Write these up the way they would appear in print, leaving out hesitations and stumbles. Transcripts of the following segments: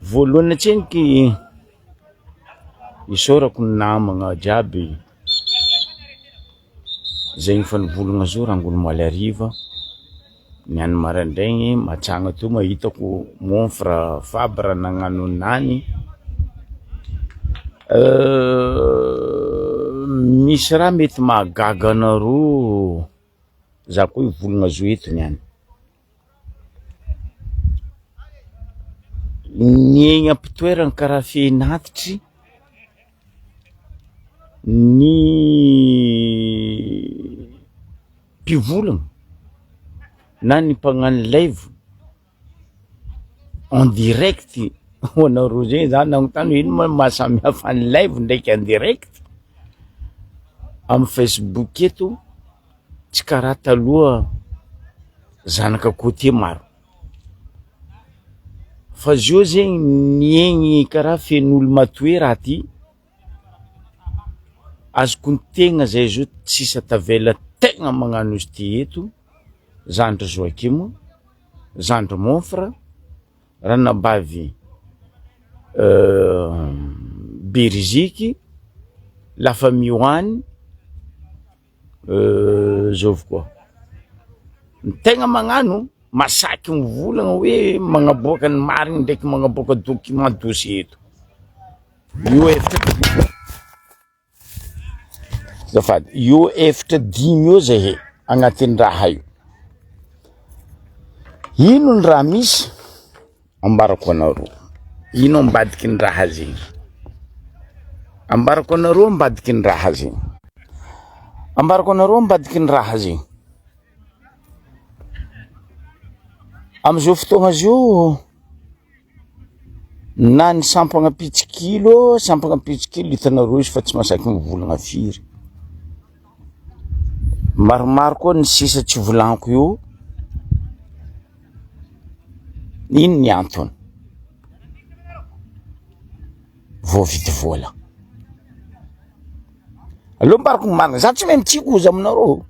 Voalohany atseniky isaorako ny namagna jiaby zay efa nivolagna zao rangony omaly hariva, niany maraindraigny matsagna teo mahitako mon fra Fabre nagnano ninany, misy raha mety mahagaga anareo za koa hivolagna zao eto niany. Ny egny am-pitoerany karaha fehin'antitry ny mpivolagna na ny mpagnano live en direct ho anareo zay za nagnontany hoe ino ma maha samy hafa ny live ndraiky en direct amy facebook eto tsy karaha taloha zanaka côtier maro fa zio zegny ny egny karaha feno olo matoe raha ty, azoko ny tegna zay zao tsisy tavela tegna magnano izy ty eto, zandry Joachim, zandry Monfre, ranabavy Beriziky, la famille One. Zôvy koa, ny tegna magnano masaky mivolagna hoe magnaboaka ny marigny ndraiky magnaboaka document dossier eto, io efatra azafady, io efatra dimy eo zahay agnatin'ny raha io, ino ny raha misy ambarako anareo, ino ambadiky ny raha zegny, ambarako anareo ambadiky ny raha zegny, ambarako anareo ambadiky ny raha zegny, am'zao fotoagna zao na ny sampagna mpitsikilo, sampagna mpitsikilo hitanareo izy fa tsy mahasaky mivolagna firy, maromaro koa ny sisa tsy volagniko io. Ino ny antony? Voavidy vola. Aleo ambarako ny marina, za tsy mahay mitsiko hozy aminareo,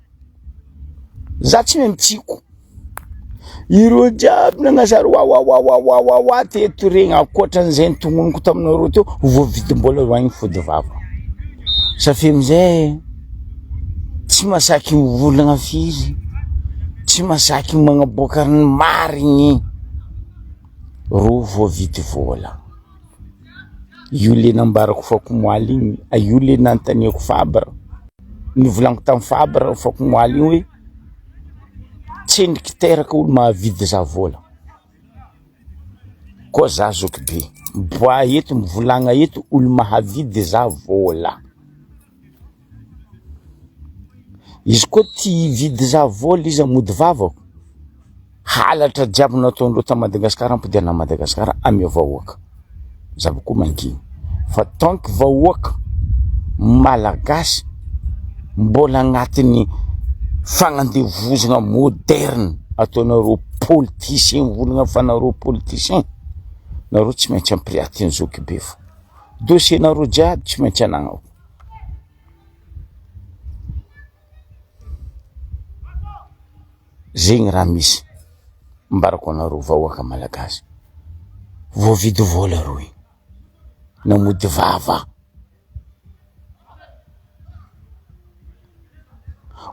za tsy mahay mitsiko. Ireo jiaby nagnazary wawawawawawa teto regny ankoatran'izay notognoniko taminareo teo, voavidim-bola reo agny fody vava. Ça fait amizay tsy mahasaky mivolagna firy, tsy mahasaky magnaboaka ny marigny rô voavidy vôla. Io le nambarako fakomoaly igny, io le nanontaniako Fabre, nivolagniko tamy Fabre fakomoaly igny hoe tsendriky teraka olo mahavidy za vôla, koa za zoky be, miboaha eto mivolagna eto olo mahavidy za vôla. Izy koa tia hividy za vôla izy hamody vavako, halatra jiaby nataondreo ta Madagasikara ampodiana Madagasikara ameo vahoaka, za koa mangina fa tant que vahoaka malagasy mbola agnatin'ny fagnandevozana moderne ataonareo politicien mivolagna fa nareo politicien, nareo tsy maintsy ampiriatin'ny zokibe fô, dossier nareo jiaby tsy maintsy anagnako. Zegny raha misy, ambarako anareo vahoaka malagasy, voavidy vôla reo igny, namody vava,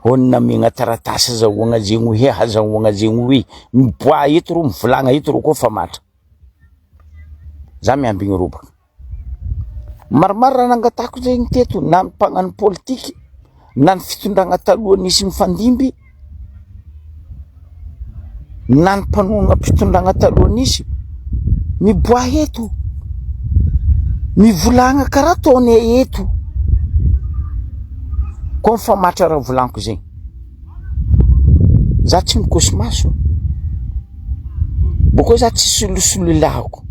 ô namegna taratasy azahoagna zegny hoe azahoagna zegny hoe, miboaha eto rô mivolagna eto rô koa fa matra, za miambigny rô baka. Maromaro raha nangatahako zegny teto na ny mpagnano politiky na ny fitondragna taloha nisy nifandimby na ny mpanohagna-pitondragna taloha nisy, miboaha eto, mivolagna karaha ataonay eto, koa mifamatra raha volagniko zegny. Za tsy mikôsy maso, bôkeo za tsy solosolelahako,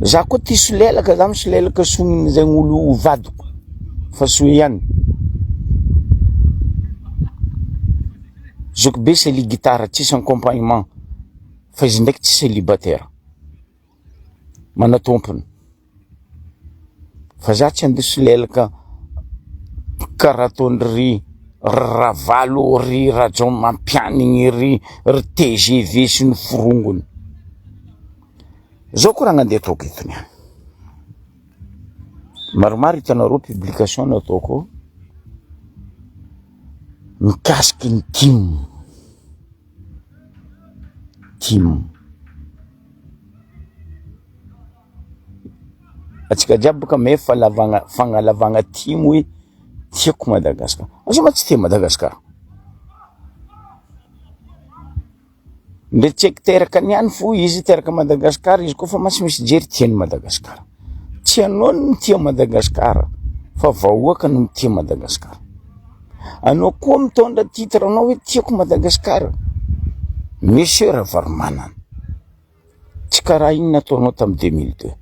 za koa tia solelaka za misolelaka sonin'izay olo ho vadiko fa soa ihany. Zoky be célibataire tsisy accompagnement fa izy ndraiky tsy célibataire, mana tompony. Fa za tsy andeha solelaka karaha ataon-dry Ravalo, ry Rajaonampianigny, ry ry tgv sy ny forongony. Zao koragna andeha ataoko eto niany. Maromaro hitanareo publication nataoko mikasiky ny tim. Tim. Antsika jiaby boka mahay falavagna fagnalavagna tim hoe tiako Madagasikara. Antsika ma tsy tia Madagasikara. Ndre tsy haiko teraka niany fo izy teraka Madagascar izy koa fa ma tsy misy jery tiany Madagascar. Tsy anao no mitia Madagascar fa vahoaka no mitia Madagascar. Anao koa mitondra titre anao hoe tiako Madagascar. Monsieur Ravalomanana. Tsy karaha iny nataonao tamin'ny 2002.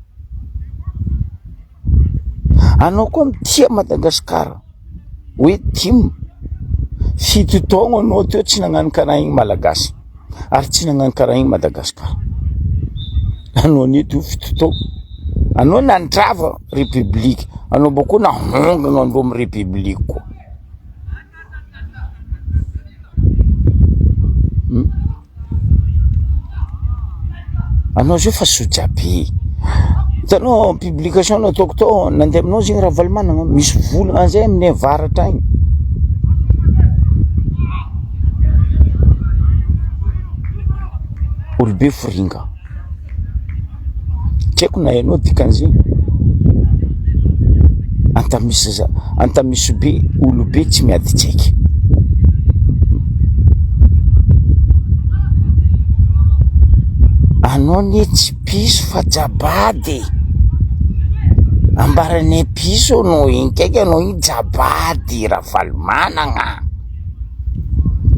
Anao koa mitia Madagasikara hoe tim. Fito taogno anao teo tsy nagnano karaha igny Malagasy ary tsy nagnano karaha igny Madagasikara. Anao anie teo fito taogno. Anao nandrava République, anao bakeo nahongana andreo amy République koa. Anao zao fa soja be. Hitanao publication nataoko tao nandeha aminao zegny Ravalomanana misy volana zay aminay avaratra agny. Olobe foringa. Tsy haiko na hainao dikan'izay. Antamisy Antamisobe olobe tsy miady tsaiky. Anao anie tsy piso fa jabady e. Ambaranay piso anao iny kaiky anao iny jabady Ravalomanana.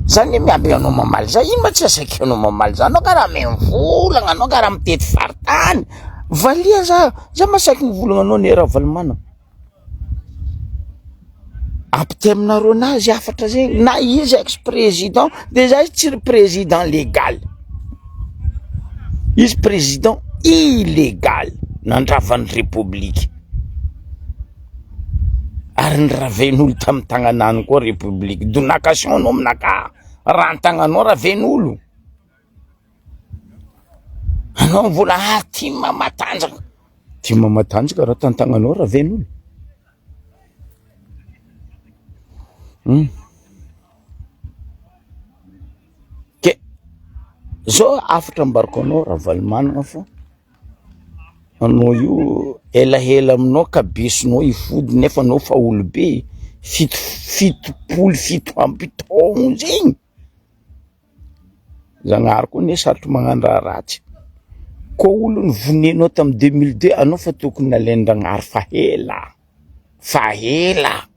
Za anie miambigny anao mamaly za, ino ma tsy asaiko anao mamaly za, anao karaha mivolagna, anao karaha mitety faritany, valia za, za masaky mivolagna anao anie Ravalomanana. Ampitay aminareo anazy hafatra zegny, na izy ex président dejà izy tsy président légal, izy président illégal nandrava ny république. Ary ny raven'olo tamin'ny tagnanany koa république donakation anao aminakahy raha an-tagnanao raven'olo anao mbola ah tim matanjaka tim matanjaka raha tan-tagnanao raven'olo hum ke zao hafatra ambarako anao Ravalomanana fa Anao io helahela aminao ka besonao hifody nefa anao fa olobe fito 77 taogno zegny, Zagnahary koa anie sarotro magnano raha ratsy, koa olo nivonenao tamy 2002 anao fa tokony nalain-dragnahary fa ela, fa ela.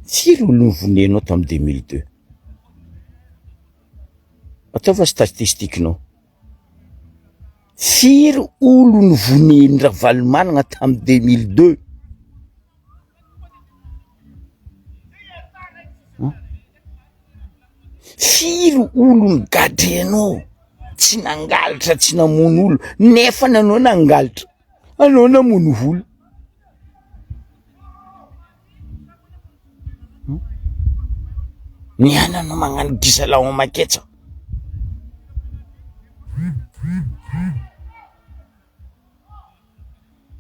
Firy olo nivonenao tamy 2002? Ataova statistique-nao. Firy olo nivonen'i Ravalomanana tamin'ny 2002? Firy olo nigadrenao tsy nangalatra tsy namono olo nefa nanao nangalatra anao namono olo. Ny anana magnano gisa laomaketsa.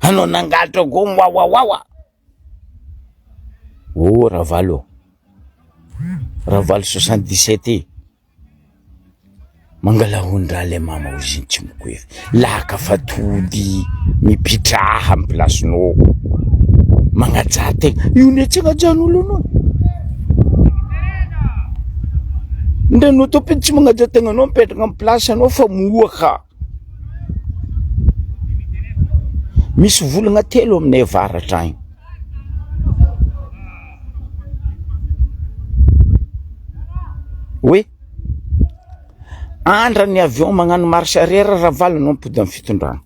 Anao nangalatra gômy wawawawa. Oh Ravalo, Ravalo 77 e. Mangala ondraha le mama ozy iny tsy mikoefa laka fa tody mipitraha am place-nao magnajà tegna io ne tsy agnajan'olo anao ndre anao tompony tsy magnaja tegna anao mipetraka am place anao fa mohaka misy volagna telo aminay avaratra agny. Hoe andra ny avion magnano marche arrière Ravalo no mipody amin'ny fitondrana.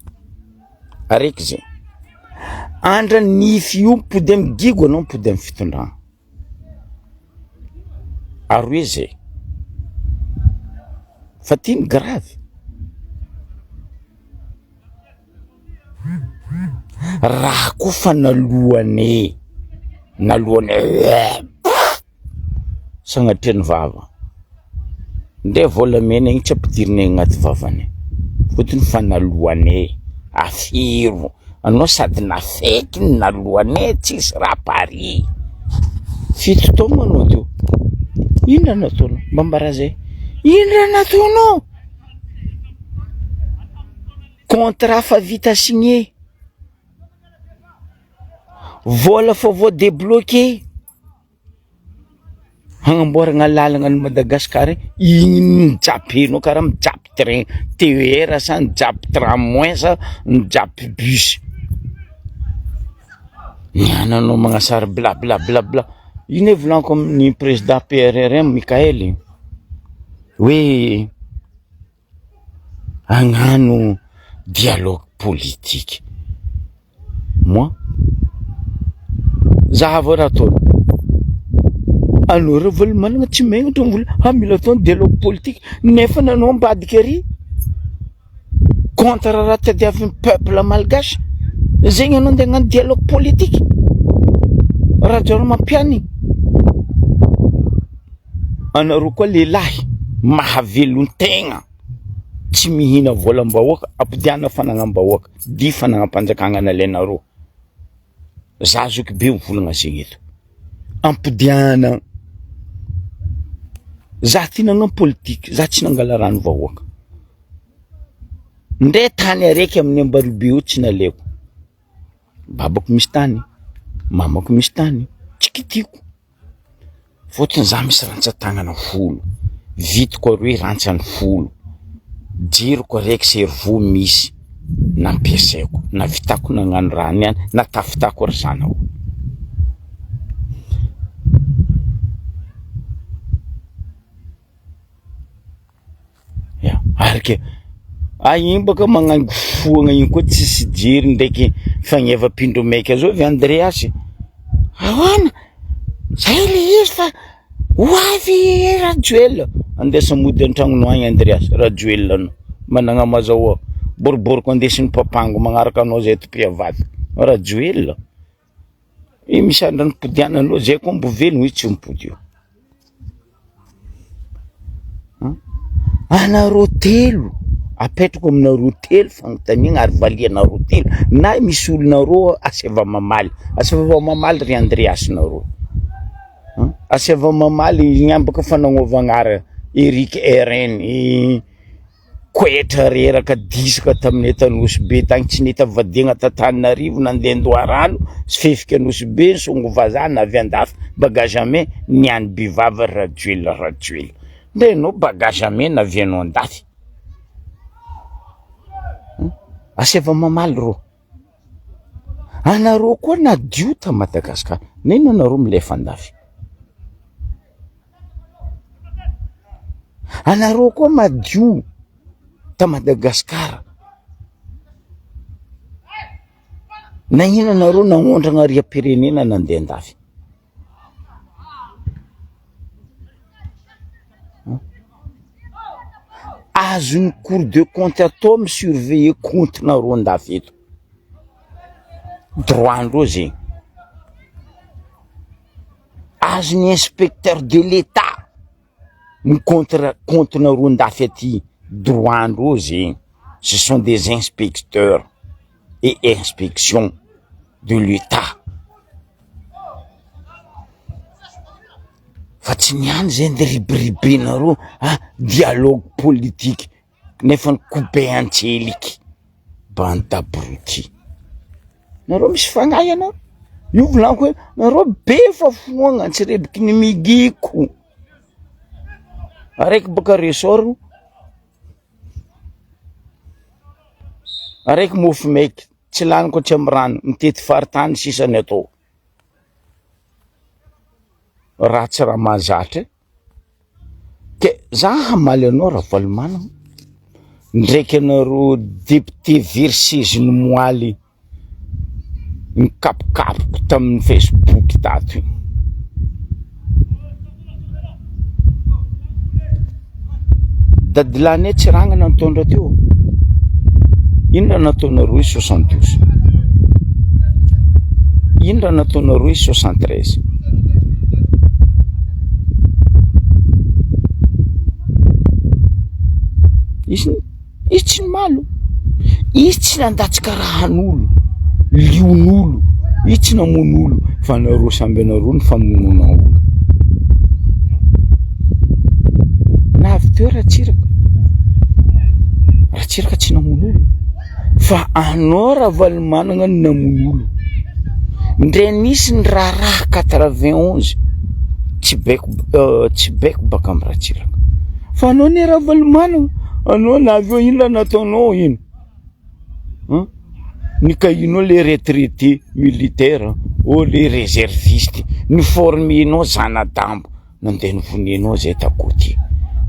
Araiky zay. Andra nify io mipody amin'ny gigo anao mipody amin'ny fitondrana. Aroe zay. Fa ty ny grave. Raha koa fa naloanay, naloanay sagnatria ny vava. Ndre volamena igny tsy ampidirinay agnaty vavanay, fôtony fa naloanay afero, anao sady nafeky no naloanay tsisy raha pare, fito taogno anao teo, ino raha nataonao mba ambarao zay, ino raha nataonao? Contrat fa vita signé, vôla fa voa-debloquer. Hagnamboaragna lalagna an'i Madagasikara igny, igny mijapenao karaha mijapy train TER sa mijapy tramway sa mijapy bus, niany anao magnasary bla bla bla bla, ino e volaniko amin'ny président PRRM Mickael hoe hagnano dialogue politique. Moi, zahavo raha ataony, anao Ravalomanana tsy megnatra mbola ha mila atao ny dialogue politique nefa nanao ambadika ary contre raha tadiavin'ny peuple malgache, zegny anao ndeha hagnano dialogue politique, Rajaonarimampianina, anareo koa lehilahy mahavelon-tegna. Tsy mihina volam-bahoaka, ampodiana fanagnam-bahoaka, dia fanagnam-panjakana nalainareo. Za zoky be mivolagna zegny eto, ampodiana, za ty nagnano politique, za tsy nangala rano vahoaka, ndre tany araiky amin'ny Ambaribe io tsy nalaiko, babako misy tany, mamako misy tany, tsy kitihiko. Fôtony za misy rantsan-tagnana folo, vitiko aroe rantsany folo, jiroko araiky cerveau misy nampiasaiko, nahavitako nagnano raha niany, nahatafitako ry zanako. Ya, ary ke ah igny bôka magnango foagna igny koa tsisy jery ndraiky fagneva pindromaika zao avy Andreasy, ahoana? Zay le izy fa ho avy Rajoelina, andesa mody an-tragnonao agny Andreasy, Rajoelina anao, managna mazahoa, boriboriko andesin'ny papango magnaraka anao zay tompiavady, Rajoelina. Io misy andro nipodiana aloha zay koa mbo velogno izy tsy mipody io. Anareo telo, apetrako aminareo telo fanontaniana ary valianareo telo na misy olonareo asaiva mamaly, asaiva mamaly ry Andreas nareo, asaiva mamaly ny ambaka fanagnaovagna ara Eric RN. Koetra reraka disaka taminay tany Nosy Be tagny tsy nety avadiagna t'Antananarivo nandeha Andoharano sy fefika Nosy Be nisongo vazaha na avy andafy bagage à main niany be vava ry Rajoelina Rajoelina ndray anao bagage à main navianao andafy asaivo mamaly rô anareo koa nadio ta Madagascar naino anareo milefa andafy. Anareo koa madio ta Madagascar. Nagnino anareo nagnondragna harem-pirenena nandeha andafy? Azon'ny cour de compte atao mi surveiller compte nareo andafy eto. Droit ndreo zegny. Azon'ny inspecteur de l'etat mi contre compte nareo andafy aty, droit ndreo zegny, ce sont des inspecteurs et inspection de l'etat, fa tsy niany zay nde ribiribenareo ah dialogue politique. Nefa ny kope antseliky bande d'abrutis. Nareo misy fagnahy ianao? Io volaniko hoe nareo be fa foagna tsy rebiky ny migiko. Araiky bôka ressort, araiky mofo maiky tsy laniko tsy amy rano, mitety faritany sisa ny atao. Raha tsy raha mahazatra e. Ke za hamaly anao Ravalomanana, ndraiky anareo député very sezin'ny moaly nikapokapoka tamin'ny facebook tato iny. Dadilahinay tsy ragnana nitondra teo, inona nataonareo 72? Ino raha nataonareo 73? Izy izy tsy nimalo, izy tsy nandatsaka ràn'olo, lion'olo, izy tsy namono olo fa nareo samby anareo no famonoana olo. Na avy teo Ratsiraka, Ratsiraka tsy namono olo fa anao Ravalomanana no namono olo. Ndre nisy ny raharaha 91 tsy baiko tsy baiko baka amy Ratsiraka fa anao ne Ravalomanana anao na avy eo ino raha nataonao ino an nikahinao le retraité militaire ô le reserviste ni-formenao zana-dambo nandeha nivonenao zay ta côté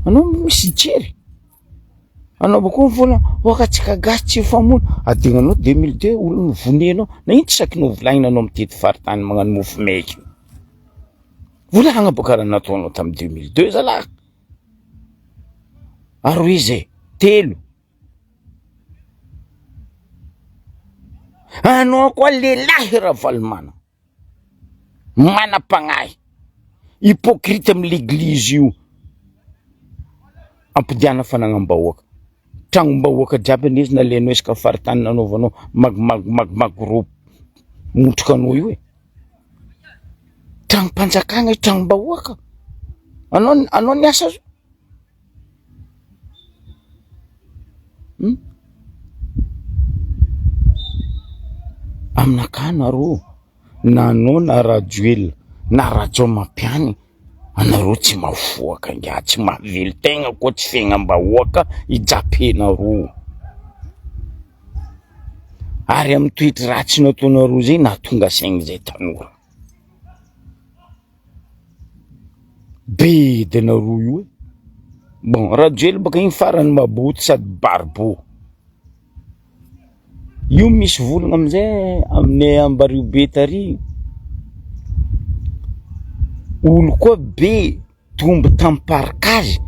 anao misy jery. Anao koa mivolagna oka antsika gasy tsy mifamono, adignanao 2002 olo nivonenao, na ino tsy sakinao volagnina anao mitety faritany magnano mofo maiky io, volagna bôka raha nataonao tamy 2002 zalah, aroy zay, telo, anao koa lehilahy Ravalomanana. Manam-pagnahy, hypocrite amy l'eglise io, ampodiana fanagnam-bahoaka, tragnom-bahoaka jiaby anie izy nalainao isaka faritany nanaovanao mag mag mag magro motroka anao io e, tragnom-panjakana io tragnom-bahoaka, anao anao niasa zao. Hum Aminakahy nareo na anao na Rajoelina na Rajaomampianina anareo tsy mahafoaka ingahy tsy mahavelon-tegna koa tsy fiaignam-bahoaka ijapenareo ary amin'ny toetra ratsy nataonareo zay nahatonga saigny zay tanora. Be de nareo io e, bon Rajoely bôka igny farany maboto sady baribô, io misy volagna amizay aminay Ambariho be tary, olo koa be. Tombo tam parkage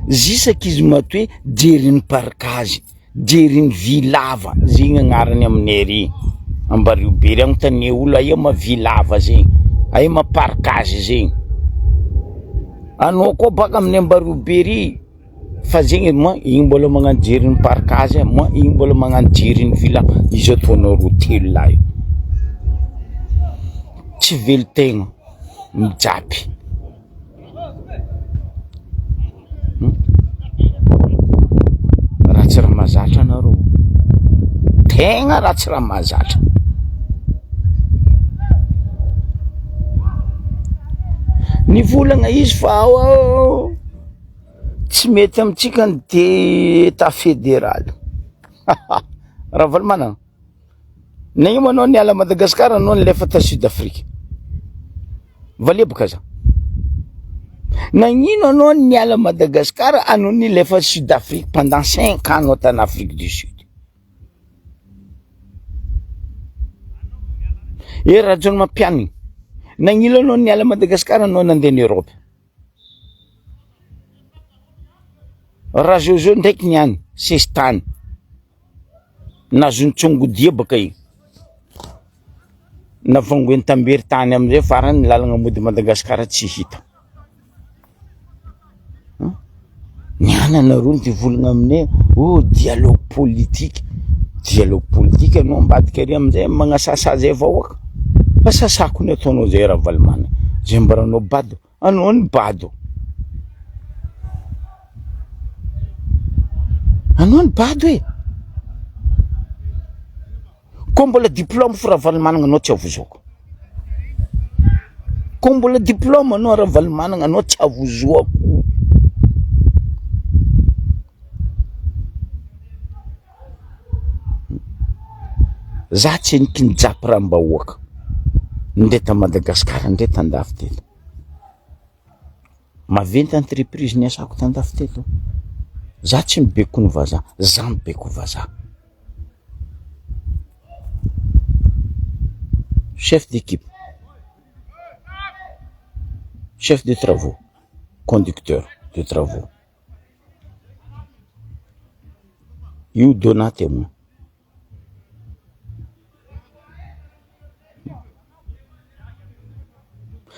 zisaky izy matoe jeriny parkage jeriny vy lava zegny agnarany aminay ary Ambariho be ry agnontania olo aia ma vy lava zegny aia ma parkage zegny anao koa baka amin'ny Ambariho be ry fa zegny moa igny mbola magnano jerin'ny parkage moa igny mbola magnano jerin'ny vy lava izy ataonao roa telo lahy io tsy velon-tegna mijapy. Ratsy raha mahazatra anareo, tegna ratsy raha mahazatra. Nivolagna izy fa ao tsy mety amintsika ny de etat federal Ravalomanana. Nagnino anao niala Madagascar anao nilefa ta Sud Afrique? Valia boka za. Nagnino anao niala Madagascar anao nilefa Sud Afrique pendant 5 ans anao tany Afrique du Sud? Hery Rajaonarimampianina, nagnino anao niala Madagascar anao nandeha any Europe? Rajojo ndraiky niany sesitany. Nazon'i Tsongodia baka io. Navangoen'i Tambery tany amizay farany ny lalagna mody Madagasikara tsy hita. Ny ananareo no te-hivolagna aminay oh dialogue politique, dialogue politique anao ambadika ary amizay magnasasa zay vahoaka, fa sasako ny ataonao zay Ravalomanana, zay ambaranao bado. Anao ny bado. Anao ny bado e. Koa mbola diplôme fo Ravalomanana anao tsy avozoako. Koa mbola diplôme anao Ravalomanana anao tsy avozoako. Za tsy nikinjapy raha-bahoaka ndre ta Madagasikara ndre tandafy teto. Maventy entreprise niasako tandafy teto. Za tsy mibeko ny vazaha, za mibeko vazaha. Chef d'équipe, chef de travaux, conducteur de travaux. Io Donat témoin.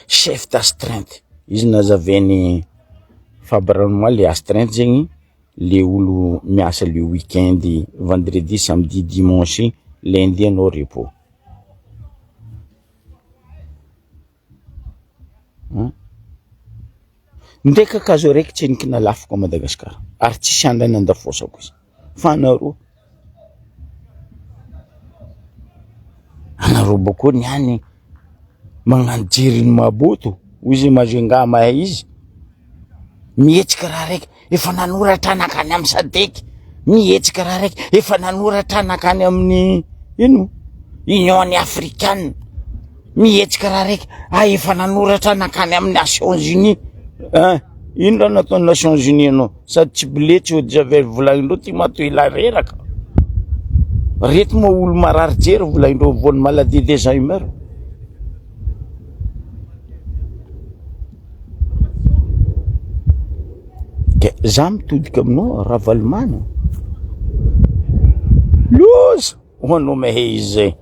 Chef d'astreinte, izy nazavain'i Fabranois le astreinte zegny. Le olo miasa le week-end, vendredi, samedi, dimanche, lundi anao repos. Hein? Ndray kakazo araiky tsy heniky nalafiko à Madagascar ary tsisy andra nandafosako izy fa anareo anareo bakeo niany magnano jerin'ny maboto hoy izy Majunga mahay izy mihetsika raha raiky efa nanoratra nankany amin'ny sadeky mihetsika raha raiky efa nanoratra nankany amin'ny ino union africaine mihetsika raha raiky ah efa nanoratra nankany amin'ny nations unies ein ino raha nataon'ny nations unies anao sady tsy blé tsy eau de javel volagnindreo ty mato ela reraka reto moa olo marary jery volagnindreo voan'ny maladie d'Alzheimer. De za mitodika aminao Ravalomanana, loza ho anao mahay izy zay,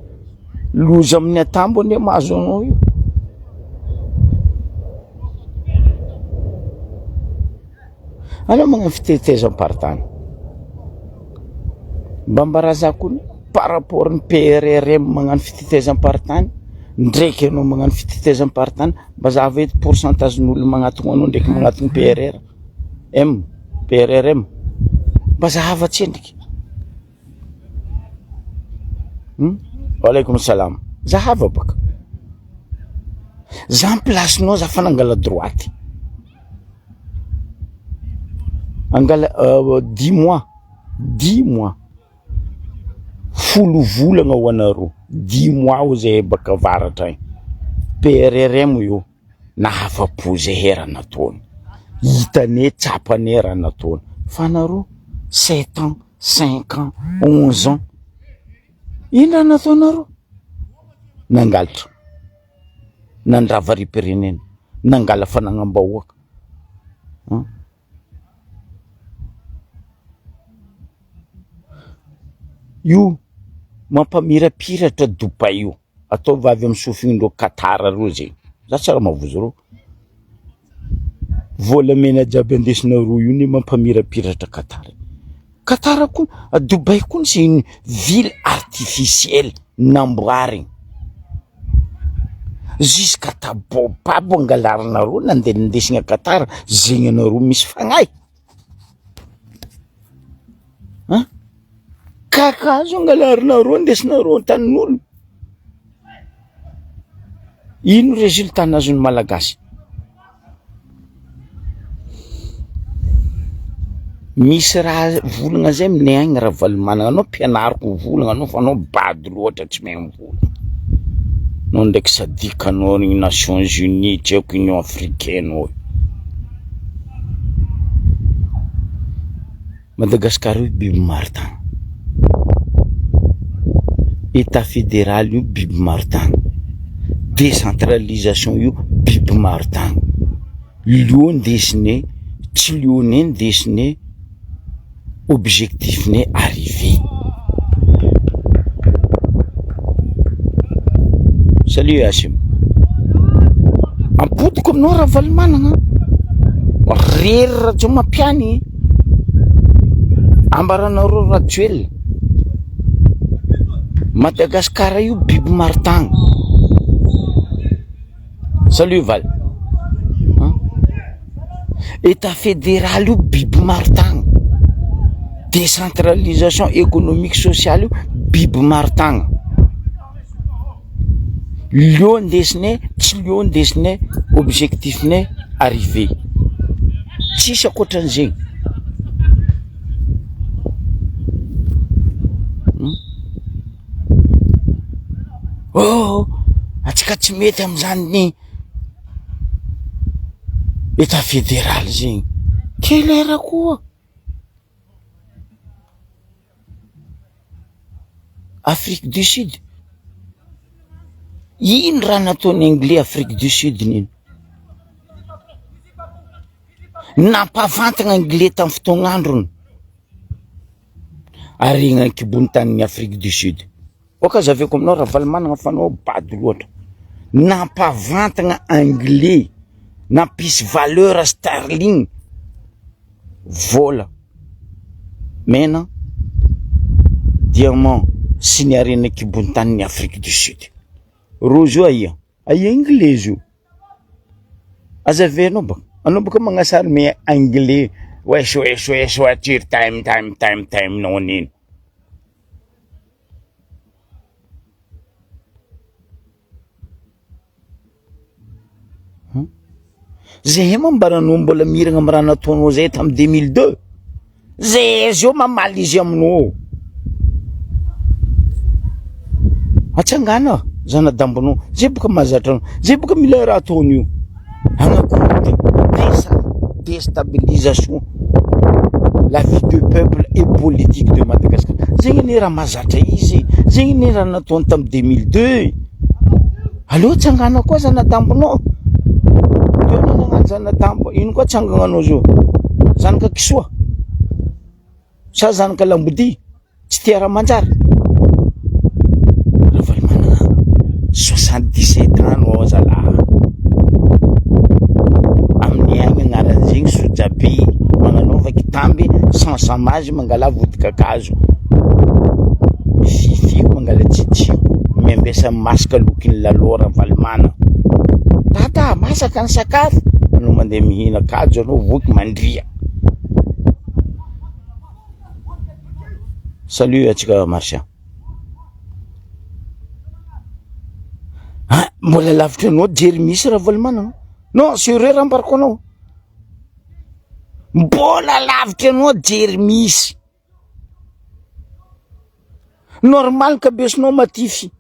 loza amin'ny atambo anie mahazo anao io. Anao magnano fitetezam-paritany, mba ambara za koa par rapport ny PRRM magnano fitetezam-paritany ndraiky anao magnano fitetezam-paritany mba zahavo eto pourcentage n'olo magnatogno anao ndraiky magnatogno PRRM PRRM mba zahava tsendriky. Hum Waalaikum salam zahava baka za am place-nao za fa nangala droite angala dix mois dix mois folo volagna ho anareo dix mois hoy zahay baka avaratra agny PRRM io nahafapo zahay raha nataony hitanay tsapanay raha nataony fa nareo sept ans cinq ans onze ans ino raha nataonareo nangalatra nandrava harem-pirenena nangala fanagnam-bahoaka an. Io mampamirapiratra Dubaï io, ataovy avy amin'ny sofindreo Qatar reo zegny, za tsy raha mahavozo reo, volamena jiaby andesinareo io ne mampamirapiratra Qatar, Qatar koa Dubaï koa c'est une ville artificielle namboarigny jusqu'à tabôbabo angalarinareo nandeha nindesigna Qatar zegny anareo misy fagnahy. An! Kakazo angalarinareo andesinareo an-tanin'olo, ino résultat nazon'ny malagasy? Misy raha volagna zay aminay agny Ravalomanana anao ampianariko volagna anao fa anao bado loatra tsy mahay mivolagna, anao ndraiky sadique anao ry nations unies tsy haiko union africaine ô. Madagascar io biby maro tany, Etat federal io biby maro tany, décentralisation io biby maro tany, leo ndesinay tsy leonay ndesinay objectif nay arrivé. Salut Hashim, ampodiko aminao Ravalomanana, rery Rajaomampiany. Ambaranareo Rajoelina, Madagascar io biby maro tany. Salut Val. Hein? État fédéral io biby maro tany. Décentralisation économique sociale io biby maro tany. Leo ndesinay tsy leo ndesinay objectif nay arrivé tsisy ankoatran'izegny oh antsika tsy mety am'zany état fédéral zegny quelle heure koa. Afrique du Sud, ino raha nataon'ny anglais Afrique du Sud nino? Nampavantagna anglais tamin'ny fotoagn'androny ary igny an-kibon'ny tanin'i Afrique du Sud. Aoka azavaiko aminao Ravalomanana fa anao bado loatra. Nampavantagna anglais, nampisy valeur sterling vola. mena, diamant sy ny harena an-kibon'ny tanin'i Afrique du Sud. Rozy io aia? Aia anglais io? Aza averinao baka, anao baka magnasary me anglais, wesh wesh wesh voiture time time time time nao an'iny. Zay mambara anao mbola miragna amy raha nataonao zay tamy 2002 zay zao mamaly izy aminao atsangana zanadambonao zay boka mahazatra anao zay boka mila raha ataony io anakoronta desa destabilisation la vie de peuple et politique de Madagascar zegny anie raha mahazatra izy zegny anie raha nataony tamy 2002 Aleo tsangana koa zanadambonao. Teo anao nagnano zanadambo, ino koa tsangananao zao? Zanaka kisoa sa zanaka lambodia tsy tia raha manjary? Ravalomanana 77 ans anao zalahy. Amin'ny agny agnaran'izegny sojabe magnanaova kitamby sans samazy mangala vody kakazo. Fifiko mangala tsitsiko miambesa masaka lokin'ny lalao Ravalomanana. Tata masaka ny sakafo anao mandeha mihina kajo anao voky mandria. Salut antsika Marcia. Ah, mbola lavitra anao jery misy Ravalomanana. Non, sérieux raha ambarako anao. Mbola lavitra anao jery misy. Normal kabesinao matify.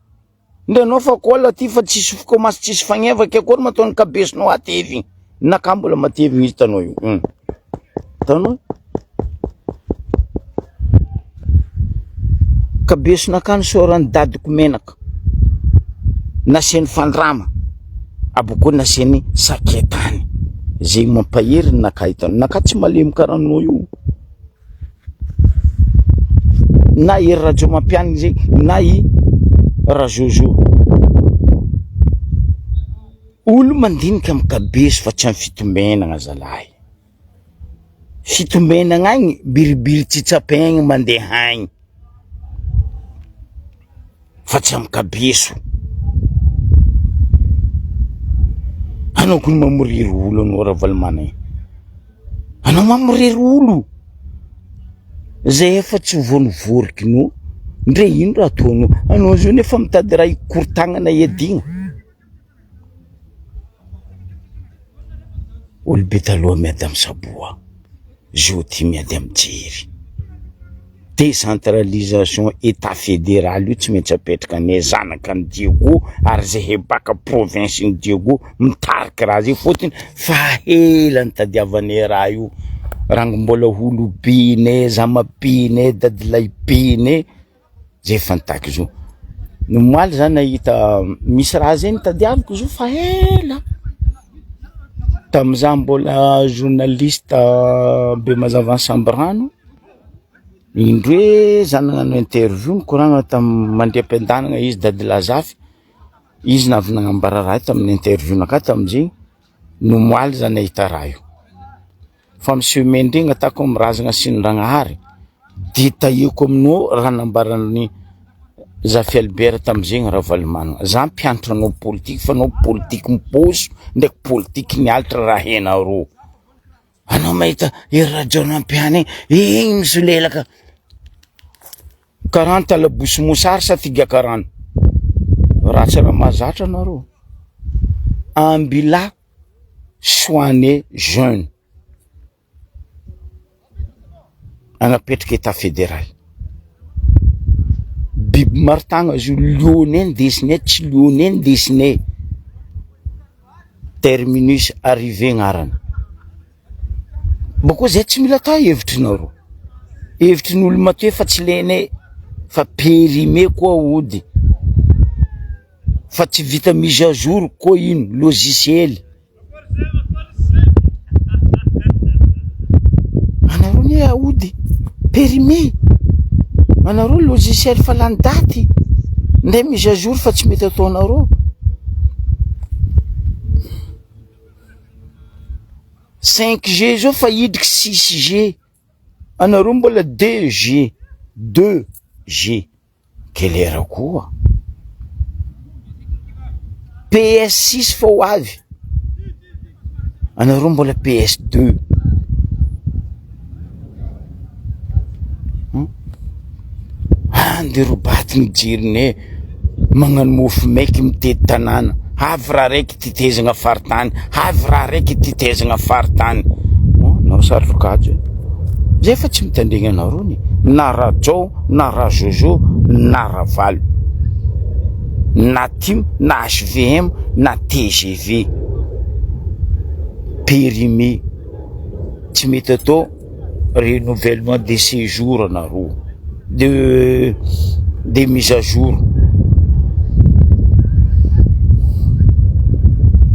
Ndre anao fa kola ty fa tsisy fikomasy tsisy fagneva ke akory mataony kabesinao atevigny. Naka mbola matevigny izy tanao io. Hmm. Tanao. Kabesinaka nisoran'ny dadiko menaka. Nasiany fandrama. Aboko nasiany saketany. Zegny mampahery ny naka hitanao. Naka tsy malemy karaha anao io. Na i Hery Rajaomampianina izay na i Razozo. Olo mandinika amin'ny kabeso fa tsy amin'ny fitombenagna zalahy. Fitombenagna agny biribiry tsy tsapaigny mandeha agny. fa tsy amin'ny kabeso. Anao kony mamoriry olo anao Ravalomanana e. Anao mamoriry olo. Zay efa tsy voanivorikinao, ndre ino raha ataonao, anao zao nefa mitady raha hikorotagnana hiadiana. Olobe taloha miady amin'ny saboa, zao ty miady amin'ny jery. Décentralisation état fédéral io tsy maintsy apetraka anay zanaka an'i Diego ary zahay baka province n'i Diego mitariky raha zay fôtony fa ela nitadiavanay raha io, rango mbola olobenay, zamabenay, dadilahibenay. Zay fantako izy io. Ny omaly za nahita misy raha zay notadiaviko izy io fa ela, tamin'izaho mbola journaliste Bemazava Sambirano, indroe za nagnano interview nikoragna tamin'i Mandriampiadanana izy Dadilahy Zafy, izy navy nagnambara raha io tamin'ny interview-nakahy tamin'izay, ny omaly za nahita raha io. Fa miseho mendrigna tako amy razagna sy ny Ragnahary de tahiako aminao raha nambaran'ny Zafy Albert tamizegny Ravalomanana, za mpianatra anao politique fa anao politique mipôso ndraiky politique nialatra raha hainareo, anao mahita Hery Rajaonampiany igny misolelaka karaha ny talabosy mosary sa figakarana, ratsy raha mahazatra anareo, ambilahy. soigner jeune anapetraka etat federal biby maro tagna izy io liona indesinay tsy liona indesinay terminus arrivé agnarany bôko zay tsy mila atao hevitrinareo hevitry ny olo matoa efa tsy ilainay fa périmé koa ody fa tsy vita mise à jour koa ino logiciel. Anareo anie aody périmé, anareo logiciel fa lany daty, ndray mise à jour fa tsy mety ataonareo. 5G zao fa hidriky 6G. Anareo mbola 2G, 2G. Kelera koa. PS 6 fa ho avy. Anareo mbola PS 2. Andeha robaty ny jironay, magnano mofo maiky mitety tanàna, avy raha raiky tetezagna faritany, avy raha raiky tetezagna faritany. Anao sary rokajo e. Zay fa tsy mitandregny anareo ny na Rajao na Rajojo na Ravalo na tim na HVM na tgv périmé tsy mety atao renouvellement de séjour anareo de de mise à jour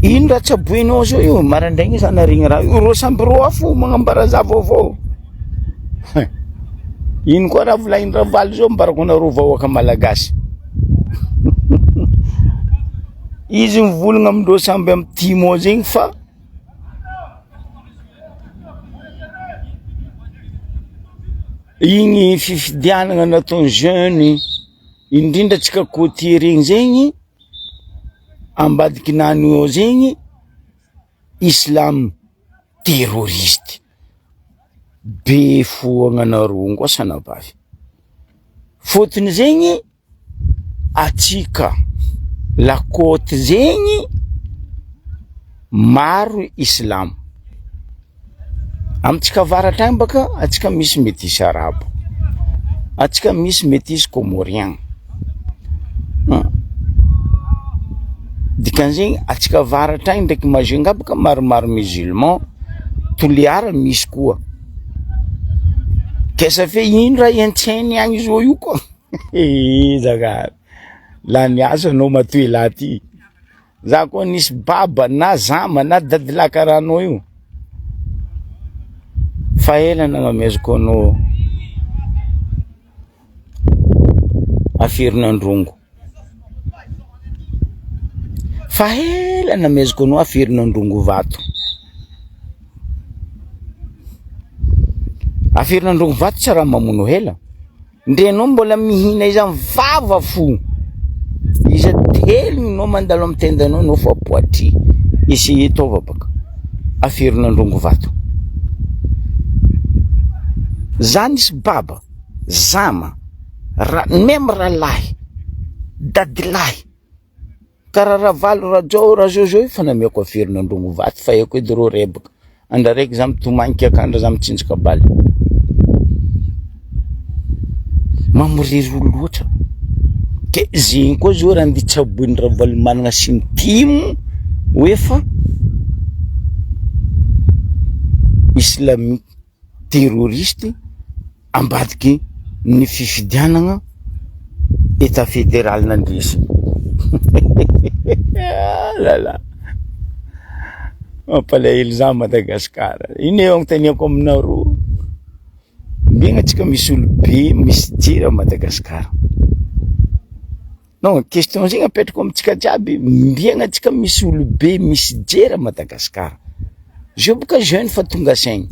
ino raha tsaboinao zao io maraindraigny za naregny raha io rô samby rô afo magnambara za vaovao Ino koa raha volahin'i Ravalo zao ambarako anareo vahoaka malagasy. Izy mivolagna amindreo samby amy tim ao zegny fa igny fifidianana nataon'ny jeune indrindra antsika côtier regny zegny ambadiky nany ao zegny islam terroriste. Be foagna anareo ngoa sanabavy, fôtony zegny atsika la côte zegny maro islamo, amintsika avaratra agny baka atsika misy metisy arabo, atsika misy metisy comorien, dikan'izegny atsika avaratra agny ndraiky Majunga baka maromaro musulman. Toliara misy koa. K'asa fe ino raha iantsainy agny zao io koa Zagnahary, lany asa anao matoa elah ty, za koa nisy baba na zama na dadilahy karaha anao io, fa ela nagnamezako anao aferin'androngo. Fa ela namezako anao aferin'androngo vato. Aferin'androngo vato tsy raha mamono hela. Ndre anao mbola mihina izy amin'ny vava fo. Izy telogny mandalo amin'ny tendanao anao fa poitry. Essayez taova baka. Aferin'androngo vato. Za nisy baba, zama. Ra meme ralahy, dadilahy, karaha Ravalo, Rajao, Rajojo io fa nameko averina androngo vato fa haiko edy reo rebaka, andra raiky za mitomagny kiakandra za mitsinjaka baly, mamorery olo loatra, ke zegny koa zao raha andeha tsaboin'i Ravalomanana sy ny tim hoe fa islamique terroriste ambadiky ny fifidianagna Etat federal nandresy. Ah là là. Mampalahelo za Madagascar. Ino eo anontaniako aminareo? Mbegna antsika misy olobe misy jery à Madagascar. Non, question zegny apetrako amintsika jiaby, mbiagna antsika misy olobe misy jery à Madagascar. Zao boka jeune fa tonga saigny,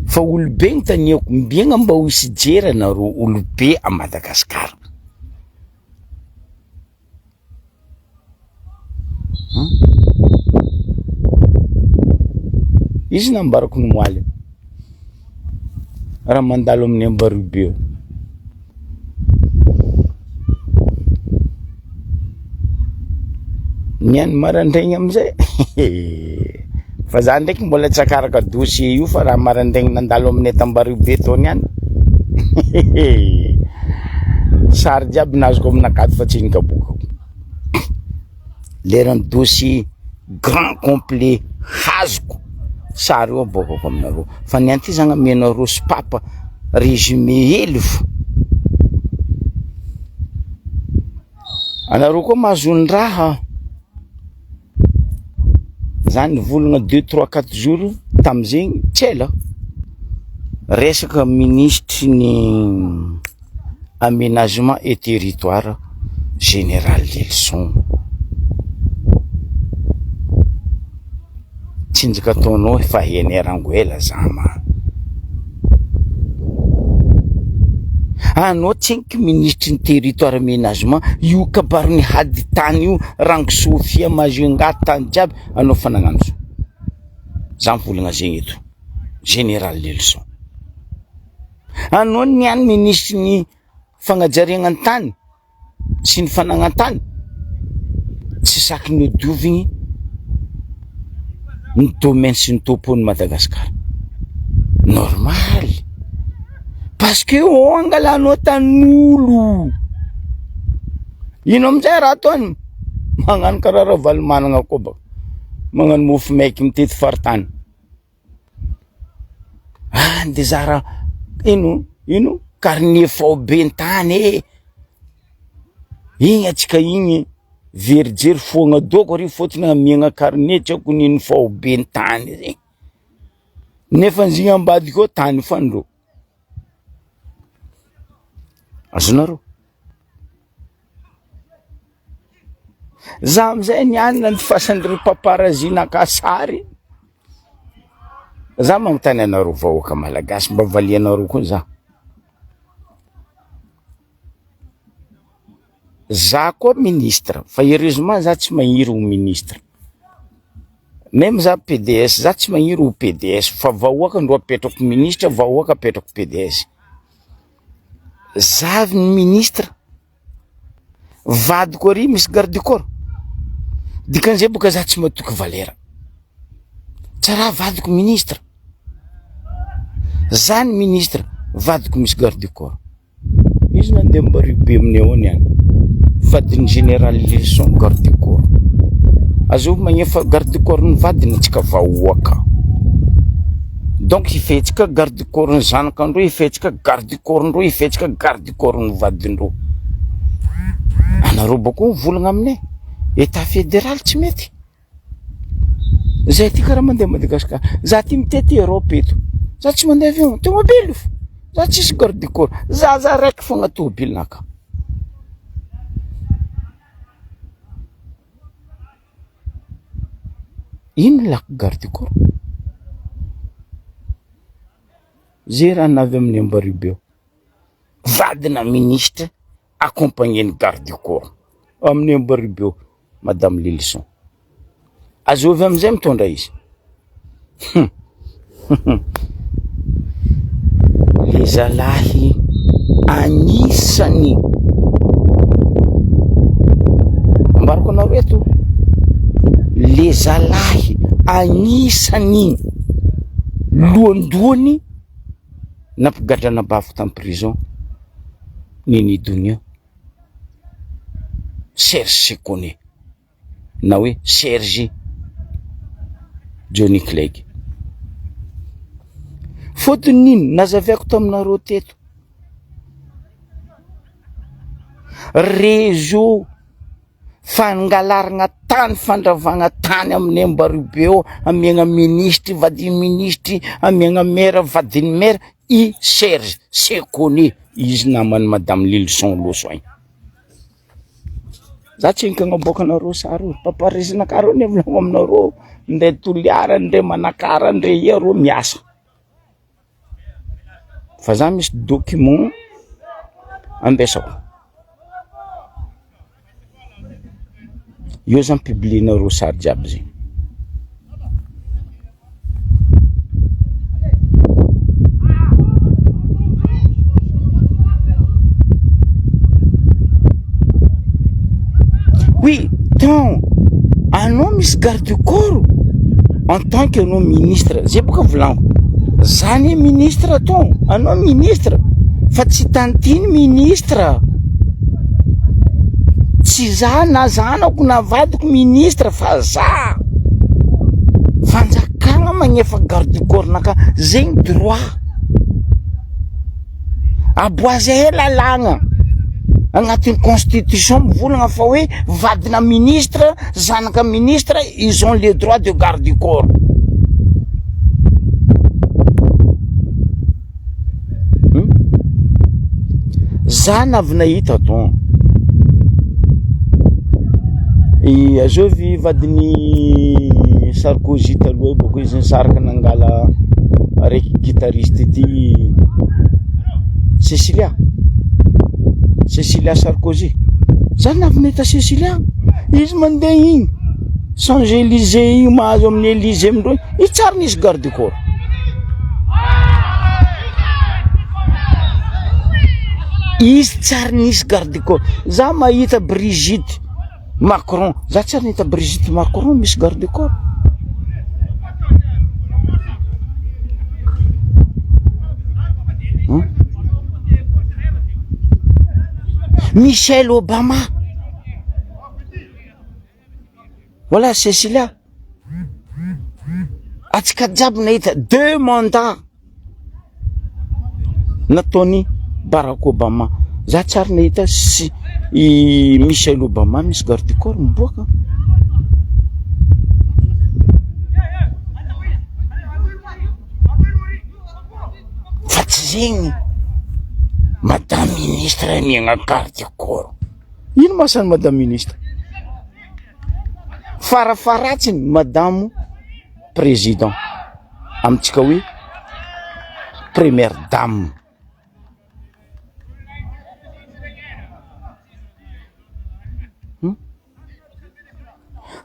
fa olobe no taniako, mbiagna mba ho hisy jery anareo olobe à Madagascar. Izy nambarako ny moaly raha mandalo amin'ny Ambaribe eo. Ny an'ny maraindraigny amizay fa za ndraiky mbola tsy akaraka dossier io fa raha maraindraigny nandalo aminay t'Ambaribe tao niany sary jiaby nazoko aminakato fa tsy nikapoka. Leran'ny dossier grand complet hazoko sary io aboakako aminareo fa ny an'ity zany amenareo sopapa résumé hely fo. Anareo koa mahazo ny raha. Za nivolagna deux trois quatre jours tamizegny tsy ela, resaka minisitry ny aménagement et territoire général Lelison, tsinjaka ataonao efa hainay rango ela za ma. Anao tsenky minisitry ny territoire aménagement, io kabarin'ny hady tany io, Rango Sofia, Majunga, tany jiaby, anao fa nagnano zao. Za mivolagna zegny eto, Général Lelison. Anao niany minisitry ny fagnajariagna ny tany sy ny fanagnan-tany, tsy saky nodiovigny ny domaine sy ny topo-n'i Madagasikara. Normal, parce que ô angalanao tanin'olo, ino amizay raha ataony? Magnano karaha Ravalomanana koa baka, magnano mofo maiky mitety faritany. Any de zara ino ino carnet faoben-tany e, igny antsika igny very jery foagna dôko ary fôtony amiagna carnet tsy haiko n'ino faoben-tany zegny, nefa izy igny ambadika ao tany fandro, azonareo? Za amizay niany nandifasan'ireo paparazzi naka sary, za magnontany anareo vahoaka malagasy mba valianareo koa za, za koa ministre fa heureusement za tsy magniry ho ministre, meme za PDS za tsy magniry ho PDS fa vahoaka ndro apetrako ministre, vahoaka apetrako PDS, za ministre. Vadiko ary misy garde du corps, dikan'izay boka za tsy matoky valera, tsy raha vadiko ministre, za ny ministre vadiko misy garde du corps, izy nandeha ambareo be aminay ao niany, vadin'ny général Lylison garde du corps, azovy magnefa garde du corps ny vadiny antsika vahoaka, donc hifehy-tsika garde du corps ny zanakandreo, hifehy-tsika garde du corps ndreo, hifehy-tsika garde. Corps-n'ny vadin-dreo. Anareo bako mivolagna aminay, Etat fédéral tsy mety. Zay aty karaha mandeha Madagascar, za aty mitety Europe eto, za tsy mandeha avion, tomobily fo, za tsisy garde du corps, za za raiky fogna tomobilinaka. Ino ilako garde du corps? Ze raha navy amin'ny Ambaribe eo. Vadina ministre accompagné ny garde du corps amin'ny Ambaribio madame Lylison. Azovy amizay mitondra izy. Hum. Le zalahy anisany ambarako anareo eto le zalahy anisany lohandohany Nampigadra anabaviko tam prison Nini Donia, Serge Sekone na hoe Serge Johnny Clegg. Fôtony nino nazavaiko taminareo teto, réseau Fangalaragna tany, fandravagna tany amin'ny Ambariobe ao, amiagna minisitry, vadin'ny minisitry, amiagna maire, vadin'ny maire, i Serge Sekone, izy naman'i madame Lylison Losoin. Za tsy enka agnaboaka anareo sary io, paparazzi-nakah reo ne volagno aminareo, ndre Toliara, ndre Manakara, ndre ia reo miasa. Fa za misy document ambesako, eo zany publier-nareo sary jiaby zegny. Oui, tant anao misy garde du corps en tant que anao ministre, zay boka volaniko, za anie ministre tô, anao ministre fa tsy tantine ministre, tsy za na zanako na vadiko ministre fa za, fanjakana magnefa garde du corps naka, zegny droit. Aboazay lalàgna agnatin'ny constitution mivolagna fa hoe vadina ministre, zanaka ministre ils ont le droit de garde du corps. Hmm? Za navy nahita ton. I azovy vadin'i Sarkozy taloha io bôko izy nisaraka nangala araiky guitariste ty Cecilia. Cecilia Sarkozy. Za navy nahita Cecilia, izy mandeha igny Champs Elysées igny mahazo amin'ny Elysée amindreo igny, izy tsary nisy garde du corps. Izy tsary nisy garde du corps. Za mahita Brigitte Macron, za tsary nahita Brigitte Macron misy garde du corps. Michelle Obama, voilà Cecilia, atsika jiaby nahita deux mandats nataon'i Barack Obama, za tsy ary nahita sy i Michelle Obama misy garde du corps miboaka. Fa tsy zegny madame ministre miaigna garde du corps, ino ma asan'ny madame ministre? Farafaharatsiny madame président amintsika hoe première dame.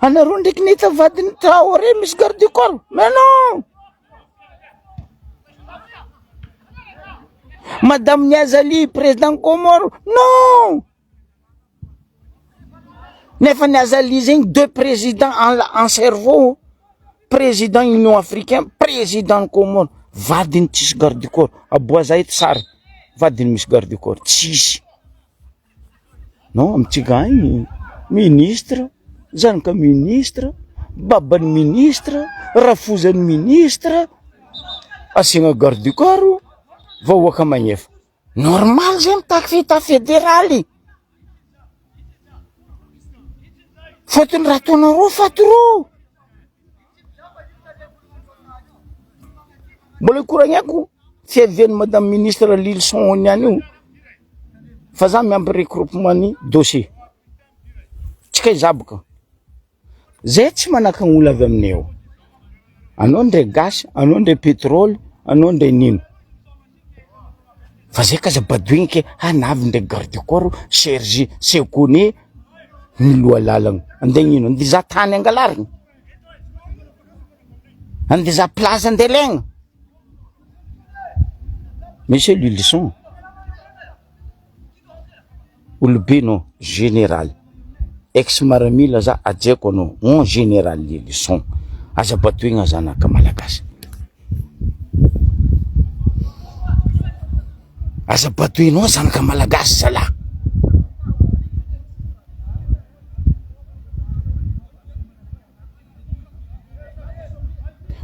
Anareo ndraiky nahita vadin'i Traoré misy garde du corps? Mais non! Madame Niazaly, président Comore, non! Nefa Niazaly zegny deux présidents en en cerveau, président Union africain, président Comore, vadiny tsisy garde du corps, aboa za eto sary, vadiny misy garde du corps, tsisy. Non amintsika agny ministre, zanaka ministre, baban'ny ministre, rafozan'ny ministre, asiagna garde du corps, vahoaka magnefa. Normal zay mitaky état federaly. Fôtony raha ataonareo fa trop. Mbola ikoragnako fiavian'ny madame ministre Lilison niany io fa za miampy regroupement ny dossier. Tsika izaboka. Zay tsy manakagna olo avy aminay ao. Anao ndray gasy, anao ndray pétrole, anao ndray nino. Fa zay ka aza badoigny ke ha navy ndray garde du corps Serge Sekone ny loha lalagna. Andeha hagnino? Andeha hizaha tany angalarigny? Andeha hizaha place andeha alaigna? Monsieur Lylison, olobe anao, général, ex maramila za hajaiko anao, mon général Lylison, aza badoigna zanaka malagasy. Aza badoinao zanaka malagasy zalahy.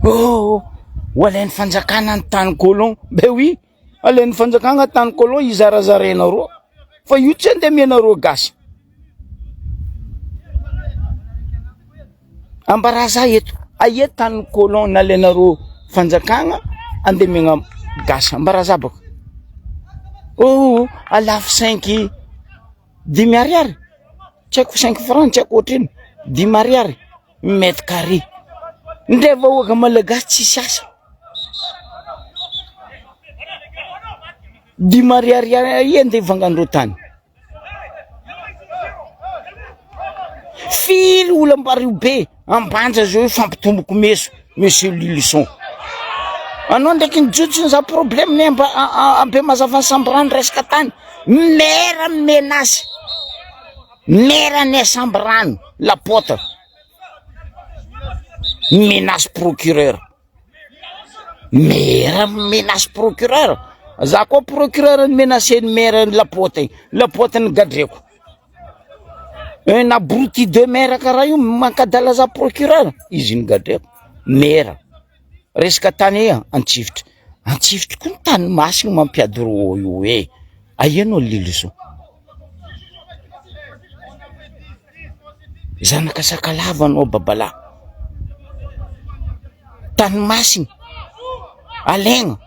Oh, ho alain'ny fanjakana ny tany colon. Ben oui, alain'ny fanjakana tany colon hizarazarainareo. Fa io tsy andeha amianareo gasy. Ambaraza eto, aia tany colon nalainareo fanjakana andeha amiagna gasy, ambaraza baka. Oh, alafo cinq dimy ariary, tsy haiko cinq franc, tsy haiko ohatrino, dimy ariary mètre carré. Ndray vahoaka malagasy tsisy asa. Dimy ariary aia andeha hivangandreo tany. Firy olo Ampariho be Ambanja zao io fampitomboko meso monsieur Lylison. Anao ndraiky nijotso ny za problème ny amba Ampehamazava Sambirano resaka tany. Maire menace. Maire ny Sambirano Lapotre. Menace procureur. Maire menace procureur, za koa procureur ny menacer ny maire ny lapote igny, lapote ny gadreko, un abruti de maire karaha io mankadala za procureur, izy ny gadreko, maire, resaka tany e Antsifitry, Antsifitry koa ny tany masina mampiady rô io e, aia anao Lilison. Zanaka sakalava anao babalahy. Tany masina, alaigna,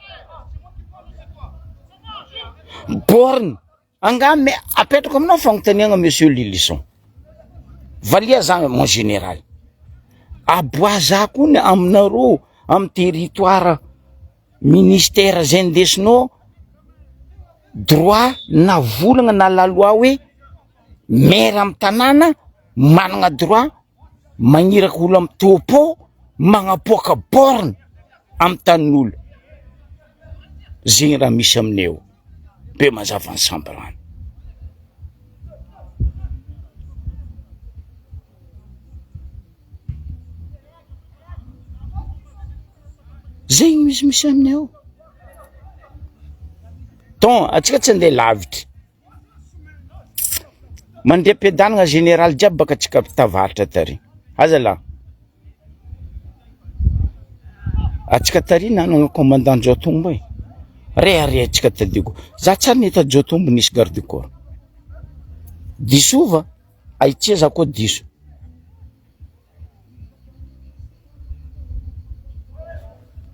borne, angaha me- apetrako aminao fagnontaniagna monsieur Lylison, valia za mon général, aboaza koa ny aminareo amy territoire ministère zay indesinao. droit na volagna na la loi hoe maire amy tanàna managna droit magniraka olo amy topo magnapoaka borne amy tanin'olo, zegny raha misy aminay ao, be mazava ny samby rano. Zegny misimisy aminay ao. Ton, antsika tsy andeha lavitry. Mandeha am-piadanana général jiaby baka antsika tavaratra tary. Azalahy. Antsika tary nanana commandant Jaotombo e. Reharehantsika tadiako. Za tsy ary nahita Jaotombo nisy garde du corps. Diso va? Aitsia za koa diso.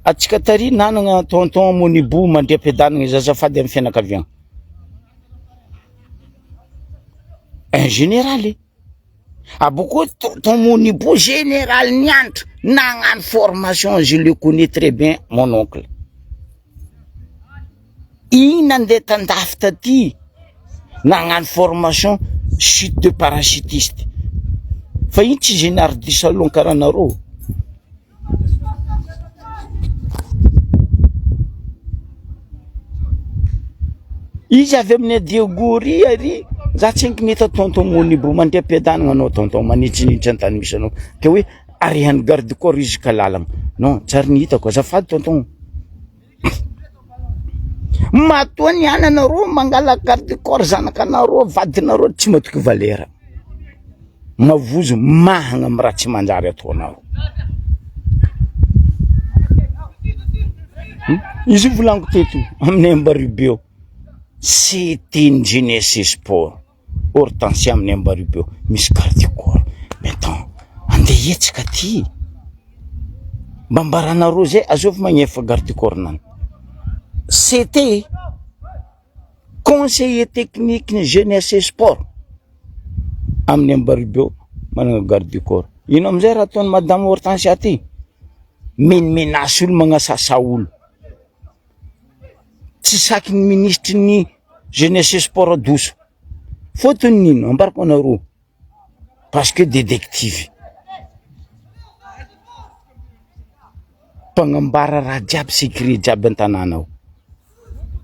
Antsika tary nanana tonton Monibo mandriam-piadanana izy azafady amin'ny fianakaviana. Un général e. Abôkeo tonton Monibo général nianatra nagnano formation je le connais très bien mon oncle. Igny nandeha tandafy taty nagnano formation chute de parachutiste fa igny tsy génard du salon karaha anareo. Izy avy amin'ny Diego ry ary za tsy haiko nahita tonton Monibo mandeha am-piadanana anao tonton manitsinitsy an-tany misy anao ke hoe arian'ny garde corps izy ka lalana non tsy ary ny hitako azafady tonton. Matoa ny ananareo mangala garde corps zanakanareo vadinareo tsy matoky valera. Mavozo mahagna am raha tsy manjary ataonareo. Izy io volagniko teto aminay Ambaribe eo, CT ny jeunesse et sport. Hortensia amin'ny Ambaribe eo misy garde du corps mais attends andeha hihetsika aty mba ambaranareo zay azovy magnefa garde du corps nany CT conseiller technique ny jeunesse et sport amin'ny Ambaribe eo manana garde du corps ino amizay raha ataon'i madame Hortensia ty menimenasy olo magnasasa olo Tsy saky ny minisitry ny jeunesse et sport doso. Fotony nino ambarako anareo parce que détective. Mpagnambara raha jiaby secret jiaby an-tanàna ao.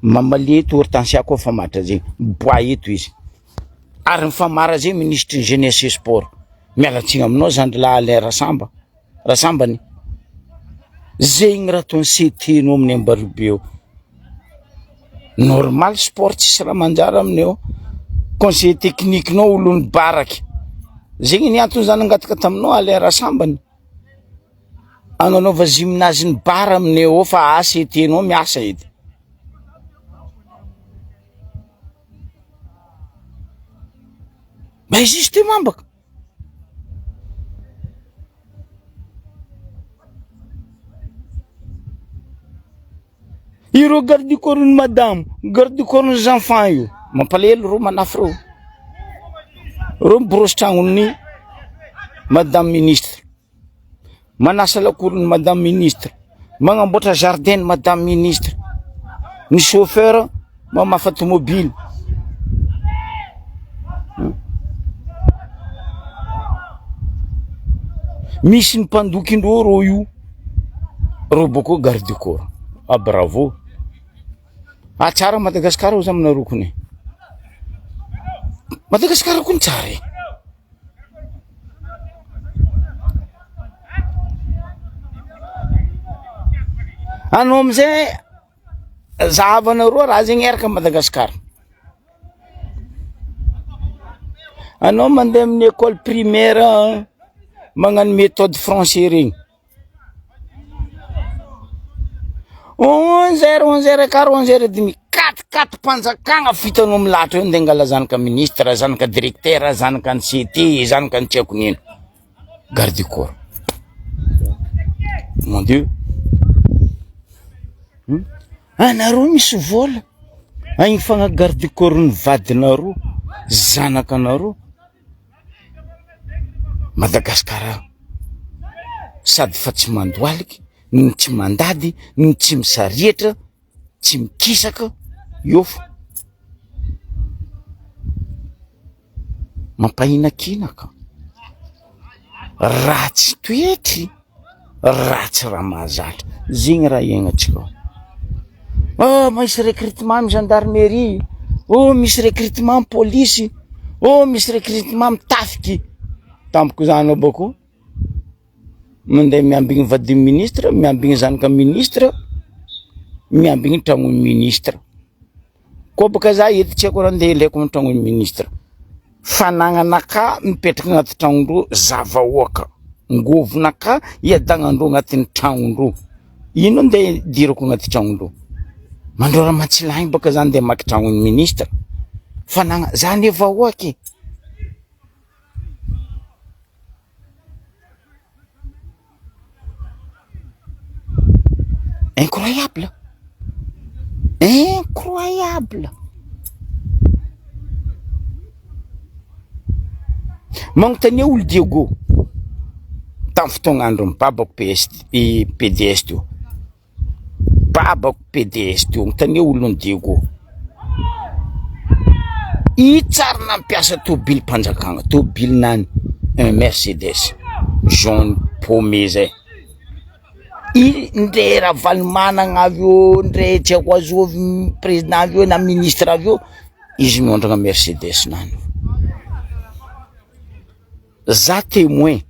Mamalia eto Hortensia koa fa matra zegny, miboaha eto izy. Ary mifamara zegny minisitry ny jeunesse et sport. Miala tsiny aminao zandry lahy Alain Rasamba. Rasambany. Zegny raha ataon'ny CT nao amin'ny Ambaribe eo. Normal sport tsisy raha manjary aminy eo. Conseiller technique nao olon'ny baraky. Zegny ny antony za nangataka taminao Alain Rasambany. Agnanaova gymnase ny bar aminy eo fa ACT nao miasa edy. Mba justement baka. Ireo garde du corps ny madamo, garde du corps ny enfants io, mampalahelo reo manafy reo, reo miborosy tragnon'ny madame ministre. Manasa lakoron'i madame ministre, magnamboatra jardin ny madame ministre, ny chauffeur mamafa tomobily. Misy ny mpandoky indreo rô io, reo bôkeo garde du corps, ah bravo, ah tsara Madagasikara hozy aminareo kony, Madagasikara kony tsara e. Anao amizay zahavanareo raha zegny eraka Madagascar. Anao mandeha amin'ny école primaire magnano méthode français regny. Onze heures, onze heures et quart, onze heures et demi, quatre quatre mpanjakana fitanao milahatra eo ndeha angala zanaka ministre, zanaka directeur, zanaka ny CT, zanaka ny tsy haiko nino. Garde du corps. Mon Dieu. Hmm? Anareo misy vola. Agny fagna garde du corps ny vadinareo, zanakanareo. Madagasikara sady fa tsy mandohaliky no tsy mandady no tsy misariatra tsy mikisaka eo fo. Mampahinakinaka. Ratsy toetry, ratsy raha mahazatra. Zegny raha iaignantsika ao. Oh misy recrutement amy gendarmerie, oh misy recrutement amy polisy, oh misy recrutement amy tafiky. Tampoka zany ao bako mandeha miambigny vadin'ny ministre, miambigny zanaka ministre, miambigny tragnon'ny ministre. Koa bôka za eto tsy haiko raha ndeha ilaiko ny tragnon'ny ministre. Fanagnanakahy mipetraka agnaty tragnondreo za vahoaka, ngôvonakahy iadagnandreo agnatin'ny tragnondreo, ino ndeha idirako agnaty tragnondreo? Mandreo raha matsilagny bôka za ndeha hamaky tragnon'ny ministre, fanagna- za anie vahoaka e. Incroyable! Incroyable! Magnontania olo Diego tamin'ny fotoagn'andron'ny babako PS PDS teo. Babako PDS teo agnontania olon'i Diego. I tsary nampiasa tobilim-panjakana, tobilinany un Mercedes jaune paumé zay. I ndre Ravalomanana avy eo, ndre tsy haiko azovy président avy eo na ministre avy eo, izy miondragna Mercedes nany. Za témoin,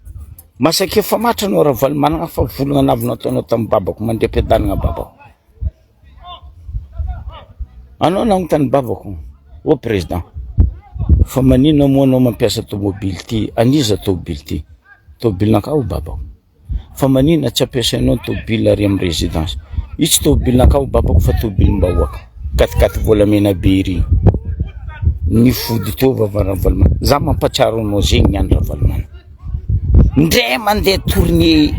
masaky efa maty anao Ravalomanana fa volagna navy nataonao tamin'ny babako mandeha am-piadanagna babako. Anao nagnontany babako, ô président, fa maninona moa anao mampiasa tômôbily ty, an'iza tômôbily ty? Tômôbilinakahy hoy babako. Fa maninona tsy ampiasainao ny tômôbily ary amin'ny résidence? Io tsy tômôbilinakahy hoy babako fa tômôbilim-bahoaka, quat-quatre volamena be ery. Nifody teo vava Ravalomanana, za mampahatsiaro anao zegny niany Ravalomanana. Ndray mandeha tournée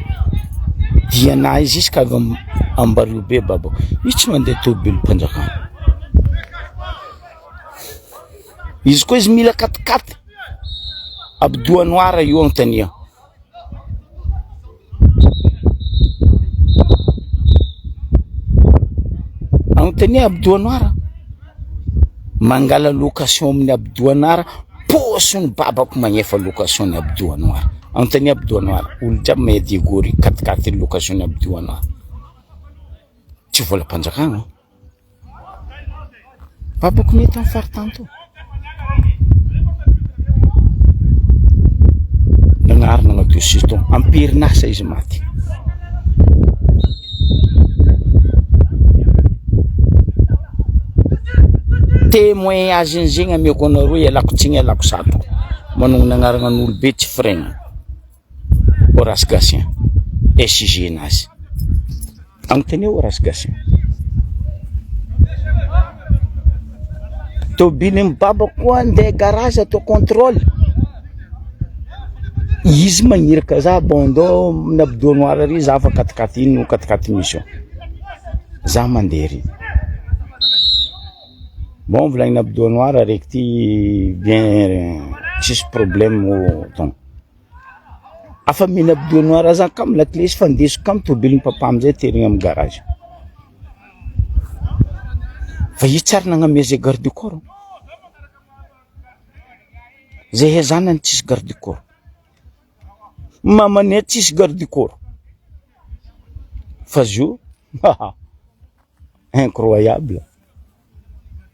dianahy jusqu'à avy Ambariobe babako, io tsy mandeha tômôbilim-panjakana. Izy koa izy mila quat-quatre, Abdou Anoara io anontania. Anontania Abdou Anoara, mangala location amin'ny Abdou Anoara, paosin'ny babako magnefa location ny Abdou Anoara. Anontania Abdou Anoara, olo jiaby mahay Diego ry quat quatre location ny Abdou Anoara. Tsy volam-panjakana. Babako nety amin'ny faritany tao. Nagnary nagnadio sisy tao. Am-perinasa izy maty. Témoin azy zegny ameko anareo ialako tsiny ialako satroko. Manognona agnarana an'olobe tsy frein. Horace Gatien, SG nazy. Anontania Horace Gatien. Tôbilin'ny babako koa andeha garage atao contrôle. Izy magniraka za bon ndô amin'ny abdo noir ary za fa quat-quatre ino quat-quatre mission. Za mandeha ery. Bon volagnina abdo noir araiky ty bien tsisy problème donc. Afa mila abdo noir za kamo lakile izy fa ndesiko kamo tobilin'i papa amizay terigny amy garage. Fa izy tsy ary nagnamia zay garde du corps. Zahay zanany tsisy garde du corps. Mamanay tsisy garde du corps. Fa zio incroyable.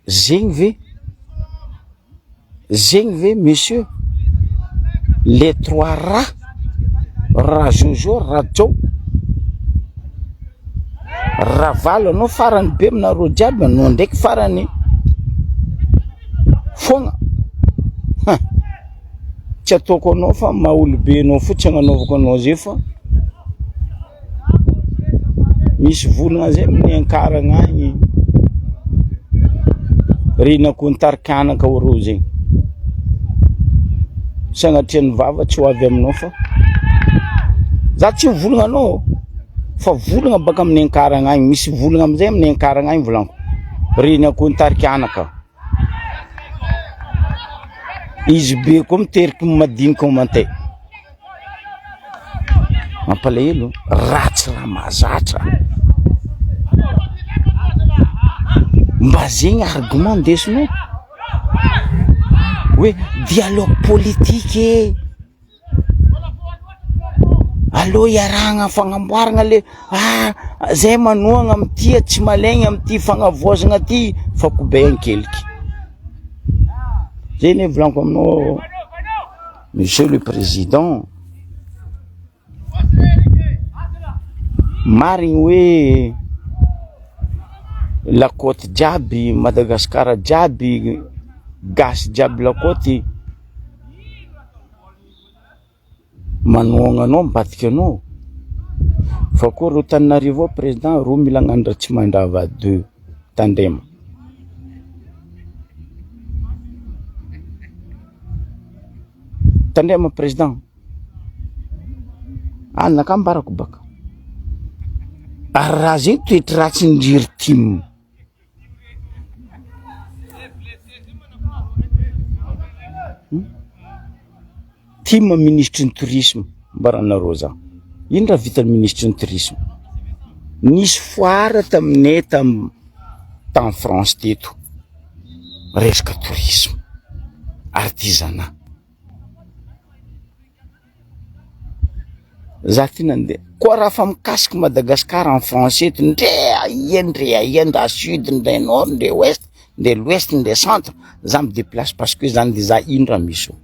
Zegny ve? Zegny ve monsieur? Les trois rats, Rajojo, Rajao, Ravalo anao farany be aminareo jiaby anao ndraiky farany foagna ha tsy ataoko anao fa maha olobe anao fotsiny agnanaovako anao zay fa Misy volagna zay amin'ny Ankarana agny, renako nitarika anaka ho reo zegny, sagnatria ny vava tsy ho avy aminao fa za tsy mivolagna anao fa volagna baka amin'ny Ankarana agny, misy volagna amizay amin'ny Ankarana agny volagniko, renako nitarika anaka, izy be koa miteriky madiniky aman-tay. Mampalahelo, ratsy raha mahazatra. Mba zegny argument ndesinao. Hoe dialogue politique e! Aleo iarahagna fagnamboaragna le ah zay manohagna am'ty tsy malaigna am'ty fagnavaozagna ty fa kobay ankeliky. Zay ne volaniko aminao monsieur le président, marigny hoe la côte jiaby, Madagasikara jiaby, gasy jiaby la côte manohagna anao mivadika anao fa koa reo Tananarivo ao président reo mila hagnano Ratsimandrava deux tandremo. Tandremo président, anaka ambarako baka ary raha zay toetry ratsin-dry ry tim. Tim minisitry ny tourisme ambaranareo za, ino raha vitan'ny minisitry ny tourisme? Nisy foire taminay tam tany France teto resaka tourisme, artisanat. Za ty nandeha, koa raha fa mikasiky Madagascar en français eto ndre aia ndre aia ndra sud ndre nord ndre ouest ndre l'ouest ndre centre za mi déplace parce que za ndeha hizaha ino raha misy ao,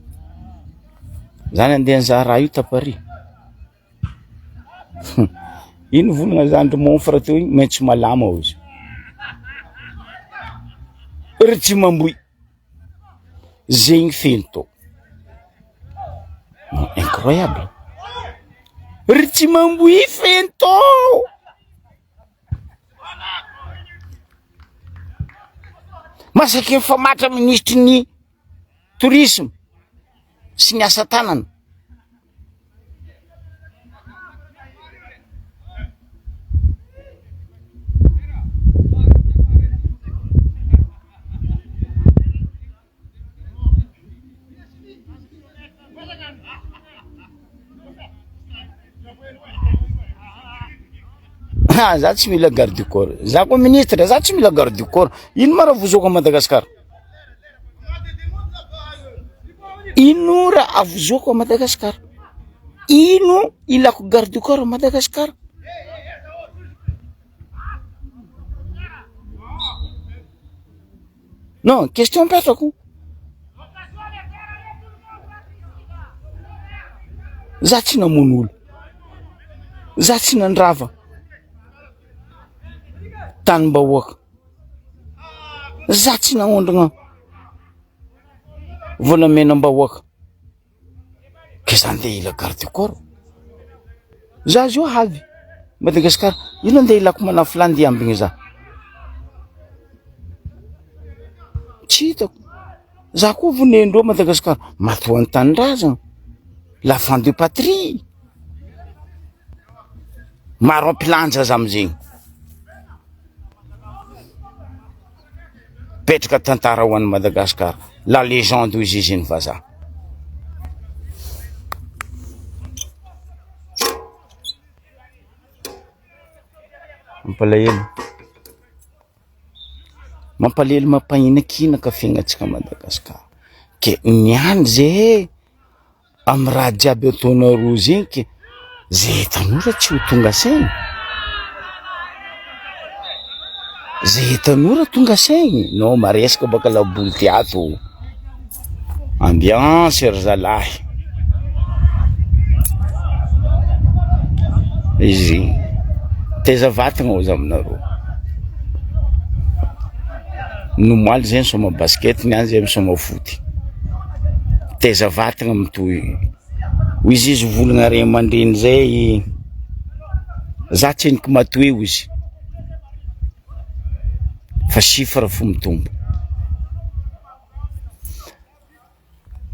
za nandeha nizaha raha io ta Paris, ino volagna zandry mon frère teo igny maitso malama hozy, ry tsy mamboy. Zegny feno tao. Incroyable. Ry tsy mamboy feno tao. Masaky mifamatra minisitry ny tourisme sy ny asa tanana. Ha za tsy mila garde du corps, za koa ministre za tsy mila garde du corps, ino ma raha vozoka à Madagascar? Ino raha avozoko à Madagascar? Ino ilako garde du corps à Madagascar? Non, question apetrako. Za tsy namono olo, za tsy nandrava tanim-bahoaka, za tsy nagnondragna volamenam-bahoaka. Ke za ndeha hila garde du corps? Za zio avy Madagascar, ino andeha hilako manafy lahy ndeha hiambigny za? Tsy hitako, za koa vonendreo Madagascar, maty ho an'ny tanindrazana, l'enfant de patrie, maro ampilanja za amizegny. Mipetraka tantara ho an'i Madagascar, la légende hoy izy ny vazaha. Mampalahelo, mampalahelo mampahinakinaka fiainantsika Madagascar, ke niany zay. Amin'ny raha jiaby ataonareo zegny ke zay tanora tsy ho tonga saigny, zay tanora tonga saigny, non maresaka baka laboly ty ato, ambiance ry zalahy, izy taiza vatagna hozy aminareo, ny omaly zay nisaoma basket niany zay misaoma foot. Taiza vatagna mitohy. Hoy izy izy volagna ray aman-dreny zay, za tsendriky matoe hoy izy, fa chiffre fo mitombo.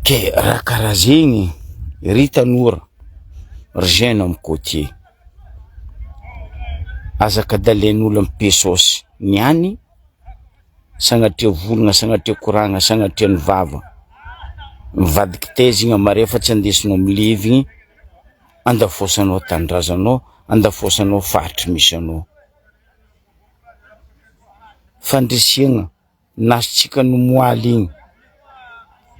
Ke raha karaha zegny ry tanora, ry jeune amy côtier, aza kadalain'olo amy pesos niany. Sagnatria volagna, sagnatria koragna, sagnatria ny vava, mivadiky tezigna mare fa tsy andesinao milevigny, andafosanao tanindrazanao, andafosanao faritry misy anao. Fandrisihagna nasitsika nomoaly igny.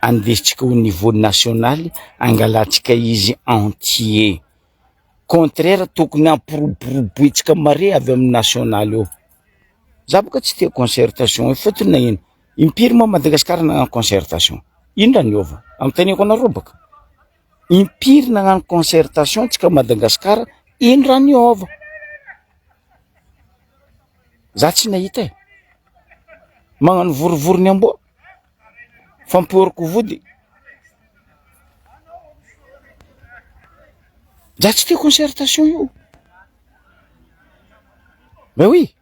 Andesintsika au niveau national angalantsika izy entier. Contraire tokony hampiroborobointsika mare avy amin'ny national eo. Za boka tsy tia concertation io fotony nagnino? Impiry moa Madagascar nagnano concertation? Ino raha niova? Anontaniako anareo baka. Impiry nagnano concertation tsika Madagascar, ino raha niova? Za tsy nahita e. Magnano vorivory ny amboa, fampioriko vody. Za tsy tia concertation io. Ben oui.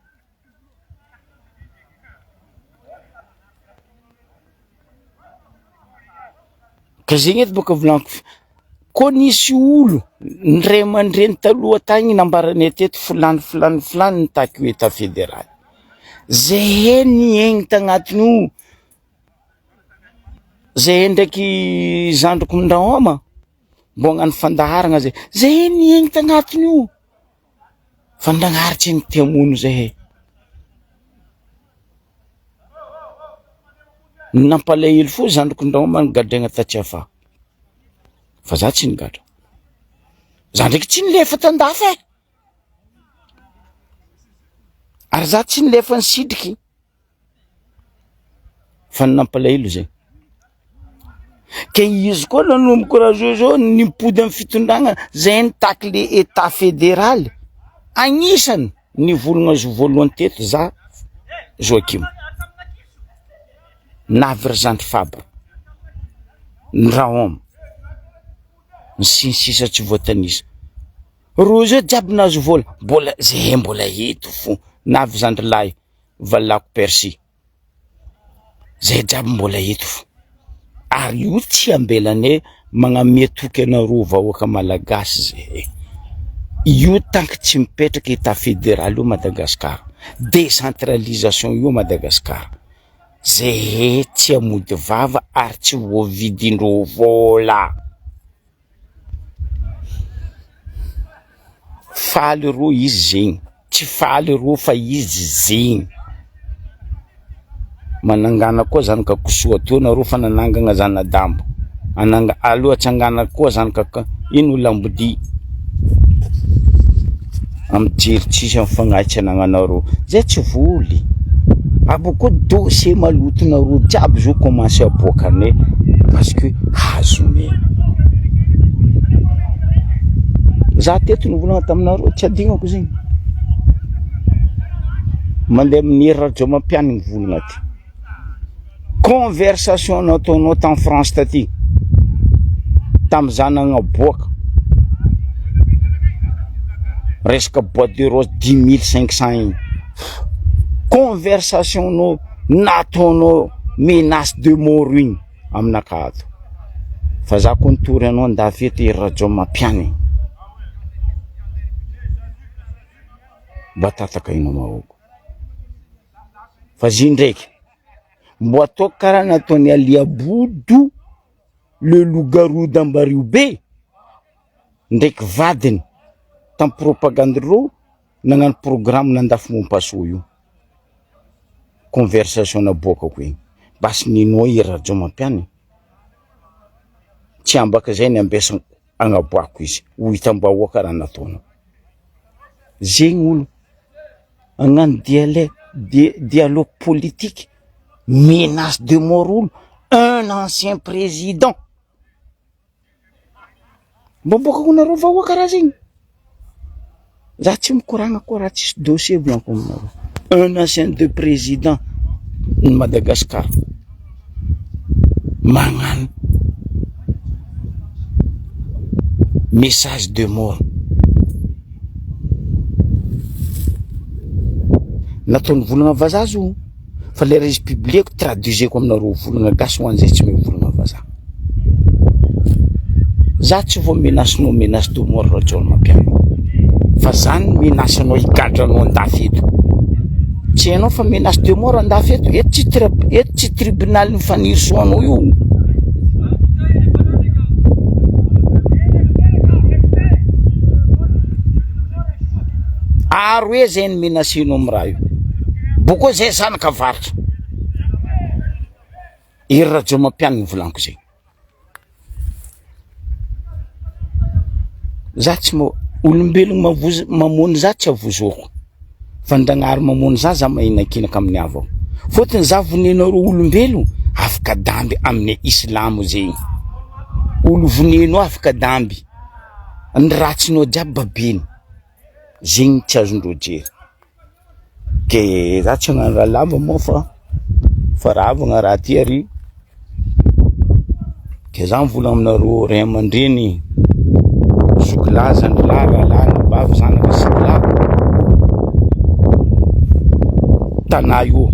Ka zegny edy bôka volaniko f- kô nisy olo ny ray aman-dreny taloha tagny nambaranay teto filany filany filany nitaky ho Etat federaly, zahay niaigny tagnatin'io, zahay ndraiky zandriko Ndrahoma mbô hagnano fandaharagna zay, zahay niaigny tagnatin'io. Fa Nagnahary tsy nite hamono zahay. Ny nampalahelo fo zandriko Ndrahoma nogadraigna ta Tsiafahy, fa za tsy nigadra, za ndraiky tsy nilefa tan-dafy e, ary za tsy nilefa nisitriky. Fa ny nampalahelo zay. Ke izy koa nanomboka raha zao zao nimpody amin'ny fitondragna zay nitaky le etat federaly, agnisany nivolagna azy voalohany teto za Joachim, navy ry zandry Fabre, ny Rahom, ny sy ny sisa tsy voatanisa. Reo zao jiaby nahazo vola, mbola zahay mbola eto fo, navy zandry lahy. Valako Percy, zay jiaby mbola eto fo, ary io tsy ambelanay magnamia toky anareo vahoaka malagasy zay, io tant que tsy mipetraka etat federal io Madagascar, decentralisation io Madagascar, zay tsy hamody vava ary tsy voavidindreo vola. Faly roa izy zegny, tsy faly roa fa izy zegny. Manangana koa zanaka kisoa teo nareo fa nanangana zana-dambo, ananga- aleo atsangana koa zanaka k- ino lambodia, amin'ny jery tsisy amin'ny fagnahy tsy anagnanareo, zay tsy voly, avy koa dossier malotonareo jiaby zao commence aboakanay parce que azonay. Za teto nivolagna taminareo tsy adignako zegny, mandeha amin'ny Hery Rajaonampianina mivolagna aty, conversation nataonao tany France taty, tamy za nagnaboaka resaka bois de rose dix mille cinq cent igny, conversation-nao nataonao menace de mort igny aminakahy ato, fa za koa nitory anao andafy eto Hery Rajaonampianina, mba tataka enao mahôgo, fa izy ndraiky mbo ataoko karaha nataon'i Alia Bodo le loup garou d'Ambariho be ndraiky vadiny tamin'ny propagande reo nagnano programme nandafy Mompasoa io, conversation naboakako igny, basy ninoa i Rajaonampianina, tsy ambaka zay ny ambesako agnaboako izy ho hitam-bahoaka raha nataonao, zegny olo hagnano diale- dia- dialogue politique menace de mort olo un ancien président, mba aboakako nareo vahoaka raha zegny, za tsy mikoragna koa raha tsisy dossier volaniko aminareo, un ancien de président ny Madagascar magnano message de mort, nataony volagna vazaha zo. Fa le raha izy publieko traduiseko aminareo volagna gasy ho an'izay tsy mahay mivolagna vazaha. Za tsy vao menace nao menace de mort Rajaonarimampianina fa za no menace anao higadra anao andafy eto. Tsy hainao fa menace de mort andafy eto, eto tsy tri- eto tsy tribunal-n'ny Fanirisoanao io. Ary hoe zay ny menacenao am raha io. Boko zay zanaka avaratra. Hery Rajaomampianina volaniko zay. Za tsy ma- olombelogno mavozo mamono za tsy avozoko fa ny Ndragnahary mamono za za mahinakinaka amin'ny havako fôtony za vonenareo olombelo afaka damby amin'ny islamo zegny, olo vonenao afaka damby, ny ratsinao jiaby babeny. Zegny tsy azondreo jery, de za tsy hagnano raha lava moa fa fa ravagna raha ty ary, de za mivolagna aminareo ray aman-dreny, zoky lahy, zandry lahy, rahalahy, anabavy, zanaka sy ny lahy, tanà io,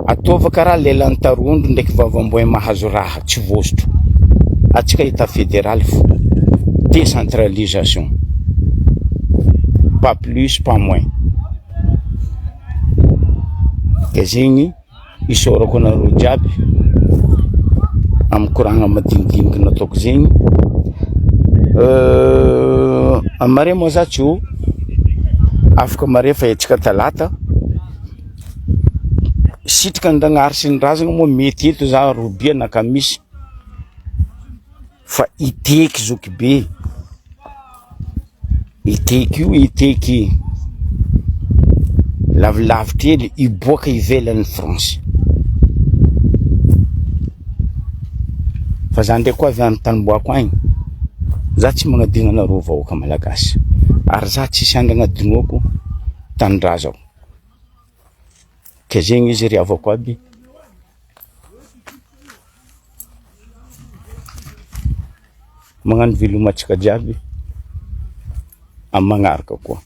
ataova karaha lelan'ny tarondro ndraiky vavamboay mahazo raha tsy vôsotro, antsika etat federal fo, decentralisation. Pas plus pas moins. De zegny isaorako anareo jiaby amin'ny koragna madinidiniky nataoko zegny. Amare moa za tsy eo, afaka mare fa antsika talata, sitraka ny Ndragnahary sy ny razagna moa mety eto za robia na kamisy. Fa iteky zokibe, iteky io iteky lavilavitra hely hiboaka ivelan'ny France, fa za ndraiky koa avy any tanimboako agny, za tsy magnadino anareo vahoaka malagasy, ary za tsisy andro agnadinoako tanindrazako, ke zegny izy ry havako aby. Magnano veloma antsika jiaby amin'ny magnaraka koa.